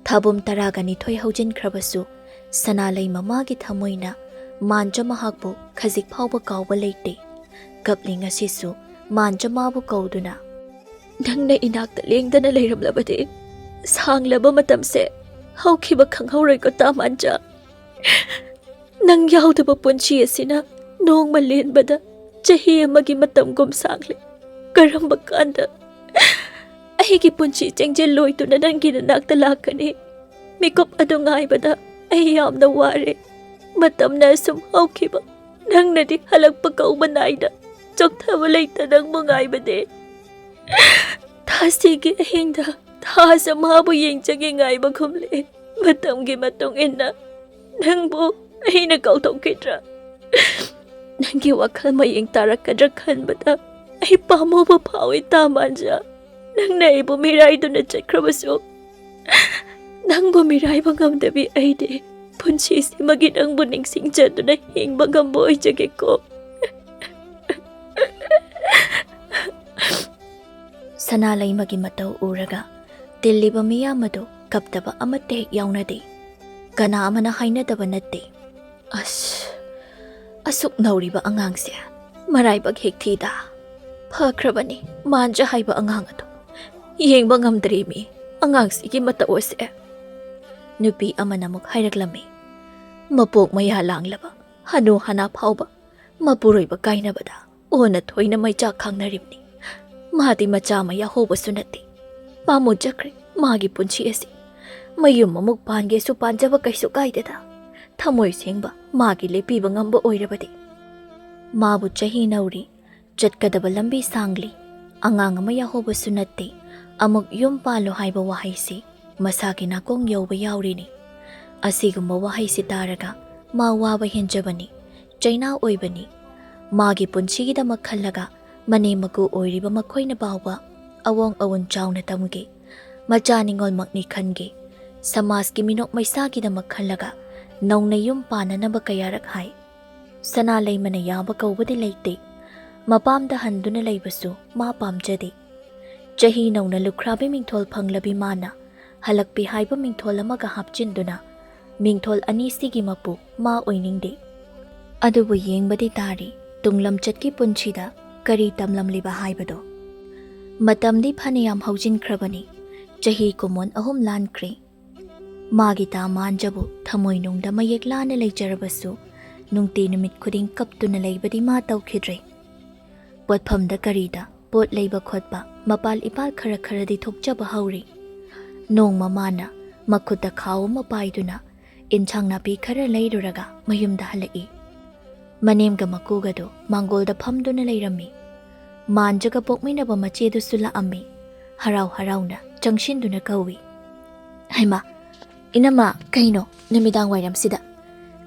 ꯊꯥꯕꯨꯝ ꯇꯔꯥꯒ ꯅꯤꯊꯣꯏ ꯍꯧꯖꯤꯟꯈ꯭ꯔꯕꯁꯨ ꯁꯅꯥꯂꯩ ꯃꯃꯥꯒꯤ ꯊꯃꯣꯏꯅ ꯃꯥꯟꯖ ꯃꯍꯥꯛꯄꯨ ꯈꯖꯤꯛ ꯐꯥꯎꯕ ꯀꯥꯎꯕ ꯂꯩꯇꯦ꯫ ꯀꯞꯂꯤ ꯉꯁꯤꯁꯨ ꯃꯥꯟꯖ ꯃꯥꯕꯨ ꯀꯧꯗꯨꯅ, "ꯅꯪꯅ ꯏꯅꯥꯛꯇ ꯂꯦꯡꯗꯅ ꯂꯩꯔꯝꯂꯕꯗꯤ ꯁꯥꯡꯂꯕ ꯃꯇꯝꯁꯦ ꯍꯧꯈꯤꯕ ꯈꯪꯍꯧꯔꯣꯏꯀꯣ ꯇꯥ ꯃꯥꯟꯖ꯫ ꯅꯪ ꯌꯥꯎꯗꯕ ꯄꯨꯟꯁꯤ ꯑꯁꯤꯅ ꯅꯣꯡꯃ ꯂꯦꯟꯕꯗ ꯆꯍꯤ ꯑꯃꯒꯤ ꯃꯇꯝꯒꯨꯝ ꯁꯥꯡꯂꯦ꯫ ꯀꯔꯝꯕ ꯀꯥꯟꯗ ꯑꯩꯒꯤ ꯄꯨꯟꯁꯤ ꯆꯦꯡꯖꯦꯜ ꯂꯣꯏꯗꯨꯅ ꯅꯪꯒꯤ ꯅꯅꯥꯛꯇ ꯂꯥꯛꯀꯅꯤ? ꯃꯤꯀꯨꯞ ꯑꯗꯨ ꯉꯥꯏꯕꯗ ꯑꯩ ꯌꯥꯝꯅ ꯋꯥꯔꯦ꯫ ꯃꯇꯝꯅ ꯑꯁꯨꯝ ꯍꯧꯈꯤꯕ, ꯅꯪꯅꯗꯤ ꯍꯜꯂꯛꯄ ꯀꯧꯕ ꯅꯥꯏꯗ ꯆꯣꯛꯊꯕ ꯂꯩꯇ ꯅꯪꯕꯨ ꯉꯥꯏꯕꯅꯦ꯫ ꯊꯥꯁꯤꯒꯤ ꯑꯍꯤꯡꯗ ꯊꯥꯖ ꯃꯥꯕꯨ ꯌꯦꯡꯖꯒꯦ ꯉꯥꯏꯕꯒꯨꯝꯂꯦ꯫ ꯃꯇꯝꯒꯤ ꯃꯇꯨꯡ ꯏꯟꯅ ꯅꯪꯕꯨ ꯑꯩꯅ ꯀꯥꯎꯊꯣꯛꯈꯤꯗ꯭ꯔꯥ? ꯅꯪꯒꯤ ꯋꯥꯈꯜ ꯃꯌꯦꯡ ꯇꯥꯔꯛꯀꯗ꯭ꯔꯥ ꯈꯟꯕꯗ ꯑꯩ ꯄꯥꯝꯃꯨꯕ ꯐꯥꯎꯏ ꯇꯥ ꯃꯥꯟꯖ꯫ ꯅꯪꯅ ꯑꯩꯕꯨ ꯃꯤꯔꯥꯏꯗꯨꯅ ꯆꯠꯈ꯭ꯔꯕꯁꯨ, ꯅꯪꯕꯨ ꯃꯤꯔꯥꯏꯕ ꯉꯝꯗꯕꯤ ꯑꯩꯗꯤ ꯄꯨꯟꯁꯤꯁꯤꯃꯒꯤ ꯅꯪꯕꯨ ꯅꯤꯡꯁꯤꯡꯖꯗꯨꯅ ꯍꯤꯡꯕ ꯉꯝꯕ ꯑꯣꯏꯖꯒꯦꯀꯣ꯫" ꯁꯅꯥꯂꯩꯃꯒꯤ ꯃꯇꯧ ꯎꯔꯒ ꯇꯤꯜꯂꯤꯕ ꯃꯤꯌꯥꯝ ꯑꯗꯨ ꯀꯞꯇꯕ ꯑꯃꯠꯇ ꯍꯦꯛ ꯌꯥꯎꯅꯗꯦ꯫ ꯀꯅꯥ ꯑꯃꯅ ꯍꯥꯏꯅꯗꯕ ꯅꯠꯇꯦ꯫ "ꯑꯁ, ꯑꯁꯨꯛ ꯅꯧꯔꯤꯕ ꯑꯉꯥꯡꯁꯦ ꯃꯔꯥꯏꯕꯛ ꯍꯦꯛ ꯊꯤꯗ꯫ ꯐꯈ꯭ꯔꯕꯅꯤ ꯃꯥꯟꯖ ꯍꯥꯏꯕ ꯑꯉꯥꯡ ꯑꯗꯣ꯫ ꯌꯦꯡꯕ ꯉꯝꯗ꯭ꯔꯦꯃꯤ ꯑꯉꯥꯡꯁꯤꯒꯤ ꯃꯇꯧ ꯑꯁꯦ"꯫ ꯅꯨꯄꯤ ꯑꯃꯅ ꯑꯃꯨꯛ ꯍꯥꯏꯔꯛꯂꯝꯃꯤ꯫ "ꯃꯄꯣꯛ ꯃꯌꯥ ꯂꯥꯡꯂꯕ ꯍꯅꯨ ꯍꯅꯥ ꯐꯥꯎꯕ ꯃꯄꯨꯔꯣꯏꯕ ꯀꯥꯏꯅꯕꯗ ꯑꯣꯟꯅ ꯊꯣꯏꯅ ꯃꯩꯆꯥꯛ ꯈꯥꯡꯅꯔꯤꯕꯅꯤ꯫ ꯃꯥꯗꯤ ꯃꯆꯥ ꯑꯃ ꯌꯥꯍꯧꯕꯁꯨ ꯅꯠꯇꯦ꯫ ꯄꯥꯝꯃꯨꯖꯈ꯭ꯔꯦ ꯃꯥꯒꯤ ꯄꯨꯟꯁꯤ ꯑꯁꯤ꯫ ꯃꯌꯨꯝ ꯑꯃꯨꯛ ꯄꯥꯟꯒꯦꯁꯨ ꯄꯥꯟꯖꯕ ꯀꯩꯁꯨ ꯀꯥꯏꯗꯦꯗ꯫ ꯊꯃꯣꯏ ꯁꯦꯡꯕ ꯃꯥꯒꯤ ꯂꯦꯞꯄꯤꯕ ꯉꯝꯕ ꯑꯣꯏꯔꯕꯗꯤ꯫ ꯃꯥꯕꯨ ꯆꯍꯤ ꯅꯧꯔꯤ, ꯆꯠꯀꯗꯕ ꯂꯝꯕꯤ ꯁꯥꯡꯂꯤ꯫ ꯑꯉꯥꯡ ꯑꯃ ꯌꯥꯍꯧꯕꯁꯨ ꯅꯠꯇꯦ꯫ ꯑꯃꯨꯛ ꯌꯨꯝ ꯄꯥꯜꯂꯣ ꯍꯥꯏꯕ ꯋꯥꯍꯩꯁꯤ ꯃꯁꯥꯒꯤ ꯅꯥꯀꯣꯡ ꯌꯧꯕ ꯌꯥꯎꯔꯤꯅꯤ꯫ ꯑꯁꯤꯒꯨꯝꯕ ꯋꯥꯍꯩꯁꯤ ꯇꯥꯔꯒ ꯃꯥ ꯋꯥꯕ ꯍꯦꯟꯖꯕꯅꯤ, ꯆꯩꯅꯥ ꯑꯣꯏꯕꯅꯤ꯫ ꯃꯥꯒꯤ ꯄꯨꯟꯁꯤꯒꯤꯗꯃꯛ ꯈꯜꯂꯒ ꯃꯅꯦꯝ ꯃꯀꯨ ꯑꯣꯏꯔꯤꯕ ꯃꯈꯣꯏꯅ ꯐꯥꯎꯕ ꯑꯋꯣꯡ ꯑꯋꯣꯟ ꯆꯥꯎꯅ ꯇꯝꯒꯦ, ꯃꯆꯥ ꯅꯤꯉꯣꯜꯃꯛꯅꯤ ꯈꯟꯒꯦ꯫ ꯁꯃꯥꯖꯀꯤ ꯃꯤꯅꯣꯛ ꯃꯩꯁꯥꯒꯤꯗꯃꯛ ꯈꯜꯂꯒ ꯅꯧꯅ ꯌꯨꯝ ꯄꯥꯟꯅꯅꯕ ꯀꯌꯥꯔꯛ ꯍꯥꯏ꯫ ꯁꯅꯥ ꯂꯩꯃꯅ ꯌꯥꯕ ꯀꯧꯕꯗꯤ ꯂꯩꯇꯦ꯫ ꯃꯄꯥꯝꯗ ꯍꯟꯗꯨꯅ ꯂꯩꯕꯁꯨ ꯃꯥ ꯄꯥꯝꯖꯗꯦ꯫ ꯆꯍꯤ ꯅꯧꯅ ꯂꯨꯈ꯭ꯔꯥꯕꯤ ꯃꯤꯡꯊꯣꯜ ꯐꯪꯂꯕꯤ ꯃꯥꯅ ꯍꯜꯂꯛꯄꯤ ꯍꯥꯏꯕ ꯃꯤꯡꯊꯣꯜ ꯑꯃꯒ ꯍꯥꯞꯆꯤꯟꯗꯨꯅ ꯃꯤꯡꯊꯣꯜ ꯑꯅꯤꯁꯤꯒꯤ ꯃꯄꯨ ꯃꯥ ꯑꯣꯏꯅꯤꯡꯗꯦ꯫ ꯑꯗꯨꯕꯨ ꯌꯦꯡꯕꯗꯤ ꯇꯥꯔꯤ ꯇꯨꯡꯂꯝꯆꯠꯀꯤ ꯄꯨꯟꯁꯤꯗ ꯀꯔꯤ ꯇꯝꯂꯝꯂꯤꯕ ꯍꯥꯏꯕꯗꯣ꯫ ꯃꯇꯝꯗꯤ ꯐꯅꯌꯥꯝ ꯍꯧꯖꯤꯟꯈ꯭ꯔꯕꯅꯤ꯫ ꯆꯍꯤ ꯀꯨꯟꯃꯣꯟ ꯑꯍꯨꯝ ꯂꯥꯟꯈ꯭ꯔꯦ꯫ ꯃꯥꯒꯤ ꯇꯥ ꯃꯥꯟꯖꯕꯨ ꯊꯃꯣꯏꯅꯨꯡꯗ ꯃꯌꯦꯛ ꯂꯥꯅ ꯂꯩꯖꯔꯕꯁꯨ, ꯅꯨꯡꯇꯤ ꯅꯨꯃꯤꯠ ꯈꯨꯗꯤꯡ ꯀꯞꯇꯨꯅ ꯂꯩꯕꯗꯤ ꯃꯥ ꯇꯧꯈꯤꯗ꯭ꯔꯦ꯫ ꯄꯣꯠꯐꯝꯗ ꯀꯔꯤꯗ ꯄꯣꯠ ꯂꯩꯕ ꯈꯣꯠꯄ ꯃꯄꯥꯜ ꯏꯄꯥꯜ ꯈꯔ ꯈꯔꯗꯤ ꯊꯣꯛꯆꯕ ꯍꯧꯔꯤ꯫ ꯅꯣꯡꯃ ꯃꯥꯅ ꯃꯈꯨꯠꯇ ꯈꯥꯎ ꯑꯃ ꯄꯥꯏꯗꯨꯅ ꯏꯟꯁꯥꯡ ꯅꯥꯄꯤ ꯈꯔ ꯂꯩꯔꯨꯔꯒ ꯃꯌꯨꯝꯗ ꯍꯜꯂꯛꯏ꯫ ꯃꯅꯦꯝꯒ ꯃꯀꯨꯒꯗꯨ ꯃꯥꯡꯒꯣꯜꯗ ꯐꯝꯗꯨꯅ ꯂꯩꯔꯝꯃꯤ꯫ ꯃꯥꯟꯖꯒ ꯄꯣꯛꯃꯤꯟꯅꯕ ꯃꯆꯦꯗꯨꯁꯨ ꯂꯥꯛꯑꯝꯃꯤ꯫ ꯍꯔꯥꯎ ꯍꯔꯥꯎꯅ ꯆꯪꯁꯤꯟꯗꯨꯅ ꯀꯧꯏ꯫ "ꯍꯩꯃꯥ, ꯏꯅꯝꯃ, ꯀꯩꯅꯣ ꯅꯨꯃꯤꯗꯥꯡ ꯋꯥꯏꯔꯝꯁꯤꯗ?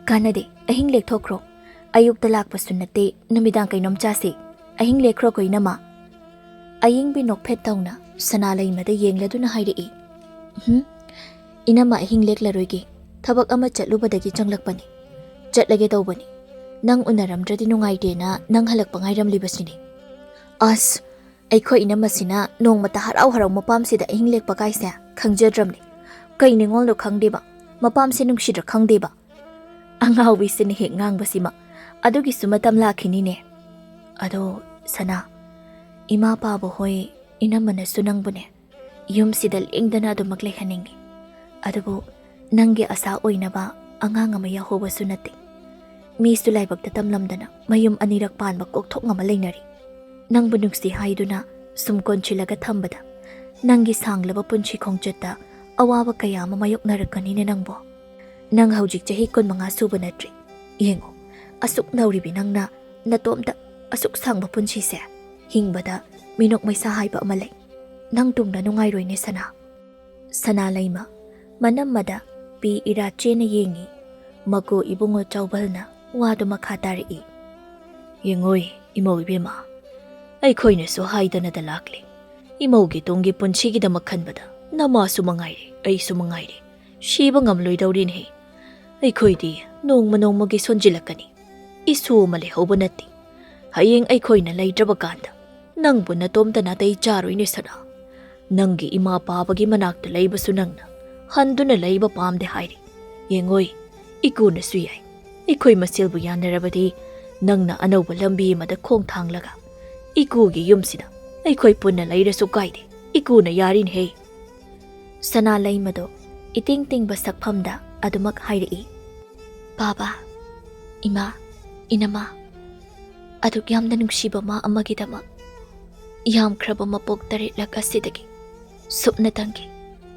ꯀꯥꯟꯅꯗꯦ, ꯑꯍꯤꯡ ꯂꯦꯛꯊꯣꯛꯈ꯭ꯔꯣ꯫ ꯑꯌꯨꯛꯇ ꯂꯥꯛꯄꯁꯨ ꯅꯠꯇꯦ, ꯅꯨꯃꯤꯗꯥꯡ ꯀꯩꯅꯣꯝ ꯆꯥꯁꯤ꯫ ꯑꯍꯤꯡ ꯂꯦꯛꯈ꯭ꯔꯣꯀꯣ ꯏꯅꯝꯃ"꯫ ꯑꯌꯤꯡꯕꯤ ꯅꯣꯛꯐꯦꯠ ꯇꯧꯅ ꯁꯅꯥ ꯂꯩꯃꯗ ꯌꯦꯡꯂꯗꯨꯅ ꯍꯥꯏꯔꯛꯏ꯫ "ꯍꯨꯝ? ꯏꯅꯝꯃ ꯑꯍꯤꯡ ꯂꯦꯛꯂꯔꯣꯏꯒꯦ꯫ ꯊꯕꯛ ꯑꯃ ꯆꯠꯂꯨꯕꯗꯒꯤ ꯆꯪꯂꯛꯄꯅꯤ꯫ ꯆꯠꯂꯒꯦ ꯇꯧꯕꯅꯤ꯫ ꯅꯪ ꯎꯅꯔꯝꯗ꯭ꯔꯗꯤ ꯅꯨꯡꯉꯥꯏꯇꯦꯅ ꯅꯪ ꯍꯜꯂꯛꯄ ꯉꯥꯏꯔꯝꯂꯤꯕꯁꯤꯅꯤ"꯫ "ꯑꯁ, ꯑꯩꯈꯣꯏ ꯏꯅꯝꯃꯁꯤꯅ ꯅꯣꯡꯃꯇ ꯍꯔꯥꯎ ꯍꯔꯥꯎ ꯃꯄꯥꯝꯁꯤꯗ ꯑꯍꯤꯡ ꯂꯦꯛꯄ ꯀꯥꯏꯁꯦ ꯈꯪꯖꯗ꯭ꯔꯕꯅꯤ꯫ ꯀꯩ ꯅꯤꯉꯣꯜꯅꯣ ꯈꯪꯗꯦꯕ, ꯃꯄꯥꯝꯁꯦ ꯅꯨꯡꯁꯤꯗ꯭ꯔꯥ ꯈꯪꯗꯦꯕ꯫ ꯑꯉꯥꯎꯕꯤꯁꯤꯅ ꯍꯦꯛ ꯉꯥꯡꯕꯁꯤꯃ꯫ ꯑꯗꯨꯒꯤꯁꯨ ꯃꯇꯝ ꯂꯥꯛꯈꯤꯅꯤꯅꯦ꯫ ꯑꯗꯣ ꯁꯅꯥ, ꯏꯃꯥ ꯄꯥꯕ ꯍꯣꯏ, ꯏꯅꯝꯃꯅꯁꯨ ꯅꯪꯕꯨꯅꯦ ꯌꯨꯝꯁꯤꯗ ꯂꯦꯡꯗꯅ ꯑꯗꯨꯃꯛ ꯂꯩꯍꯟꯅꯤꯡꯉꯤ꯫ ꯑꯗꯨꯕꯨ ꯅꯪꯒꯤ ꯑꯁꯥ ꯑꯣꯏꯅꯕ ꯑꯉꯥꯡ ꯑꯃ ꯌꯥꯎꯍꯧꯕꯁꯨ ꯅꯠꯇꯦ꯫ ꯃꯤꯁꯨ ꯂꯥꯏꯕꯛꯇ ꯇꯝꯂꯝꯗꯅ ꯃꯌꯨꯝ ꯑꯅꯤꯔꯛ ꯄꯥꯟꯕ ꯀꯣꯛꯊꯣꯛ ꯑꯃ ꯂꯩꯅꯔꯤ꯫ ꯅꯪꯕꯨ ꯅꯨꯡꯁꯤ ꯍꯥꯏꯗꯨꯅ ꯁꯨꯝ ꯀꯣꯟꯁꯤꯜꯂꯒ ꯊꯝꯕꯗ ꯅꯪꯒꯤ ꯁꯥꯡꯂꯕ ꯄꯨꯟꯁꯤ ꯈꯣꯡꯆꯠꯇ ꯑꯋꯥꯕ ꯀꯌꯥ ꯑꯃ ꯃꯥꯌꯣꯛꯅꯔꯛꯀꯅꯤꯅꯦ ꯅꯪꯕꯨ꯫ ꯅꯪ ꯍꯧꯖꯤꯛ ꯆꯍꯤ ꯀꯨꯟꯃꯉꯥ ꯁꯨꯕ ꯅꯠꯇ꯭ꯔꯤ꯫ ꯌꯦꯡꯉꯨ, ꯑꯁꯨꯛ ꯅꯧꯔꯤꯕꯤ ꯅꯪꯅ ꯅꯇꯣꯝꯇ ꯑꯁꯨꯛ ꯁꯥꯡꯕ ꯄꯨꯟꯁꯤꯁꯦ ꯍꯤꯡꯕꯗ ꯃꯤꯅꯣꯛ ꯃꯩꯁꯥ ꯍꯥꯏꯕ ꯑꯃ ꯂꯩ꯫ ꯅꯪ ꯇꯨꯡꯗ ꯅꯨꯡꯉꯥꯏꯔꯣꯏꯅꯦ ꯁꯅꯥ꯫ ꯁꯅꯥ ꯂꯩꯃ ꯃꯅꯝꯃꯗ ꯄꯤ ꯏꯔꯥ ꯆꯦꯅ ꯌꯦꯡꯉꯤ꯫ ꯃꯀꯨ ꯏꯕꯨꯡꯉꯣ ꯆꯥꯎꯕꯜꯅ ꯋꯥꯗꯨ ꯃꯈꯥ ꯇꯥꯔꯛꯏ꯫ ꯌꯦꯡꯉꯣꯏ, ꯏꯃꯧ ꯏꯕꯦꯝꯃ, ꯑꯩꯈꯣꯏꯅꯁꯨ ꯍꯥꯏꯗꯅꯗ ꯂꯥꯛꯂꯤ꯫ ꯏꯃꯧꯒꯤ ꯇꯨꯡꯒꯤ ꯄꯨꯟꯁꯤꯒꯤꯗꯃꯛ ꯈꯟꯕꯗ ꯅꯃꯥꯁꯨ ꯃꯉꯥꯏꯔꯦ, ꯑꯩꯁꯨ ꯃꯉꯥꯏꯔꯦ, ꯁꯤꯕ ꯉꯝꯂꯣꯏꯗꯧꯔꯤꯅꯦ꯫ ꯑꯩꯈꯣꯏꯗꯤ ꯅꯣꯡꯃ ꯅꯣꯡꯃꯒꯤ ꯁꯣꯟꯖꯤꯜꯂꯛꯀꯅꯤ꯫ ꯏꯁꯨ ꯑꯃ ꯂꯩꯍꯧꯕ ꯅꯠꯇꯦ꯫ ꯍꯌꯦꯡ ꯑꯩꯈꯣꯏꯅ ꯂꯩꯇ꯭ꯔꯕ ꯀꯥꯟꯗ ꯅꯪꯕꯨ ꯅꯇꯣꯝꯇ ꯅꯥꯇꯩ ꯆꯥꯔꯣꯏꯅꯦ ꯁꯅꯥ꯫ ꯅꯪꯒꯤ ꯏꯃꯥ ꯄꯥꯕꯒꯤ ꯃꯅꯥꯛꯇ ꯂꯩꯕꯁꯨ ꯅꯪꯅ ꯍꯟꯗꯨꯅ ꯂꯩꯕ ꯄꯥꯝꯗꯦ ꯍꯥꯏꯔꯤ꯫ ꯌꯦꯡꯉꯣꯏ, ꯏꯀꯨꯅꯁꯨ ꯌꯥꯏ꯫ ꯑꯩꯈꯣꯏ ꯃꯁꯦꯜꯕꯨ ꯌꯥꯅꯔꯕꯗꯤ ꯅꯪꯅ ꯑꯅꯧꯕ ꯂꯝꯕꯤ ꯑꯃꯗ ꯈꯣꯡ ꯊꯥꯡꯂꯒ ꯏꯀꯨꯒꯤ ꯌꯨꯝꯁꯤꯗ ꯑꯩꯈꯣꯏ ꯄꯨꯟꯅ ꯂꯩꯔꯁꯨ ꯀꯥꯏꯗꯦ꯫ ꯏꯀꯨꯅ ꯌꯥꯔꯤꯅꯦꯍꯦ꯫ ꯁꯅꯥ ꯂꯩꯃꯗꯣ ꯏꯇꯤꯡ ꯇꯤꯡꯕ ꯁꯛꯐꯝꯗ ꯑꯗꯨꯃꯛ ꯍꯥꯏꯔꯛꯏ꯫ ꯄꯥꯕ, ꯏꯃꯥ, ꯏꯅꯃꯥ, ꯑꯗꯨꯛ ꯌꯥꯝꯅ ꯅꯨꯡꯁꯤꯕ ꯃꯥ ꯑꯃꯒꯤꯗꯃꯛ ꯌꯥꯝꯈ꯭ꯔꯕ ꯃꯄꯣꯛ ꯇꯔꯦꯠꯂꯛ ꯑꯁꯤꯗꯒꯤ ꯁꯨꯞꯅꯇꯪꯒꯤ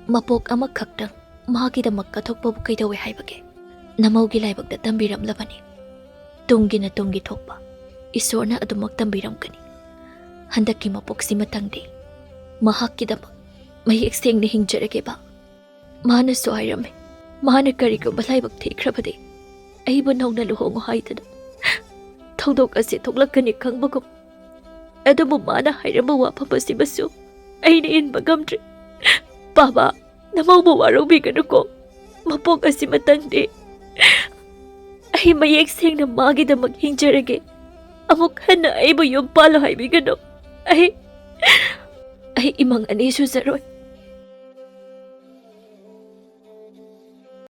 ꯃꯄꯣꯛ ꯑꯃꯈꯛꯇꯪ ꯃꯥꯒꯤꯗꯃꯛ ꯀꯠꯊꯣꯛꯄꯕꯨ ꯀꯩꯗꯧꯋꯦ ꯍꯥꯏꯕꯒꯦ? ꯅꯃꯧꯒꯤ ꯂꯥꯏꯕꯛꯇ ꯇꯝꯕꯤꯔꯝꯂꯕꯅꯤ꯫ ꯇꯨꯡꯒꯤꯅ ꯇꯨꯡꯒꯤ ꯊꯣꯛꯄ ꯏꯁꯣꯔꯅ ꯑꯗꯨꯃꯛ ꯇꯝꯕꯤꯔꯝꯒꯅꯤ꯫ ꯍꯟꯗꯛꯀꯤ ꯃꯄꯣꯛꯁꯤꯃꯇꯪꯗꯤ ꯃꯍꯥꯛꯀꯤꯗꯃꯛ ꯃꯌꯦꯛ ꯁꯦꯡꯅ ꯍꯤꯡꯖꯔꯒꯦꯕ꯫ ꯃꯥꯅꯁꯨ ꯍꯥꯏꯔꯝꯃꯤ, ꯃꯥꯅ ꯀꯔꯤꯒꯨꯝꯕ ꯂꯥꯏꯕꯛ ꯊꯤꯈ꯭ꯔꯕꯗꯤ ꯑꯩꯕꯨ ꯅꯧꯅ ꯂꯨꯍꯣꯡꯉꯨ ꯍꯥꯏꯗꯅ ꯊꯧꯗꯣꯛ ꯑꯁꯤ ꯊꯣꯛꯂꯛꯀꯅꯤ ꯈꯪꯕꯒꯨꯝ꯫ ꯑꯗꯨꯕꯨ ꯃꯥꯅ ꯍꯥꯏꯔꯝꯕ ꯋꯥꯐꯝ ꯑꯁꯤꯃꯁꯨ ꯑꯩꯅ ꯏꯟꯕ ꯉꯝꯗ꯭ꯔꯦ꯫ ꯄꯥꯕ, ꯅꯃꯧꯕꯨ ꯋꯥꯔꯧꯕꯤꯒꯅꯨꯀꯣ꯫ ꯃꯄꯣꯛ ꯑꯁꯤꯃꯇꯪꯗꯤ ꯑꯩ ꯃꯌꯦꯛ ꯁꯦꯡꯅ ꯃꯥꯒꯤꯗꯃꯛ ꯍꯤꯡꯖꯔꯒꯦ꯫ ꯑꯃꯨꯛ ꯍꯟꯅ ꯑꯩꯕꯨ ꯌꯨꯝ ꯄꯥꯜꯂꯣ ꯍꯥꯏꯕꯤꯒꯅꯨ꯫ ꯑꯩ, ꯑꯩ ꯏꯃꯪ ꯑꯅꯤ ꯁꯨꯖꯔꯣꯏ꯫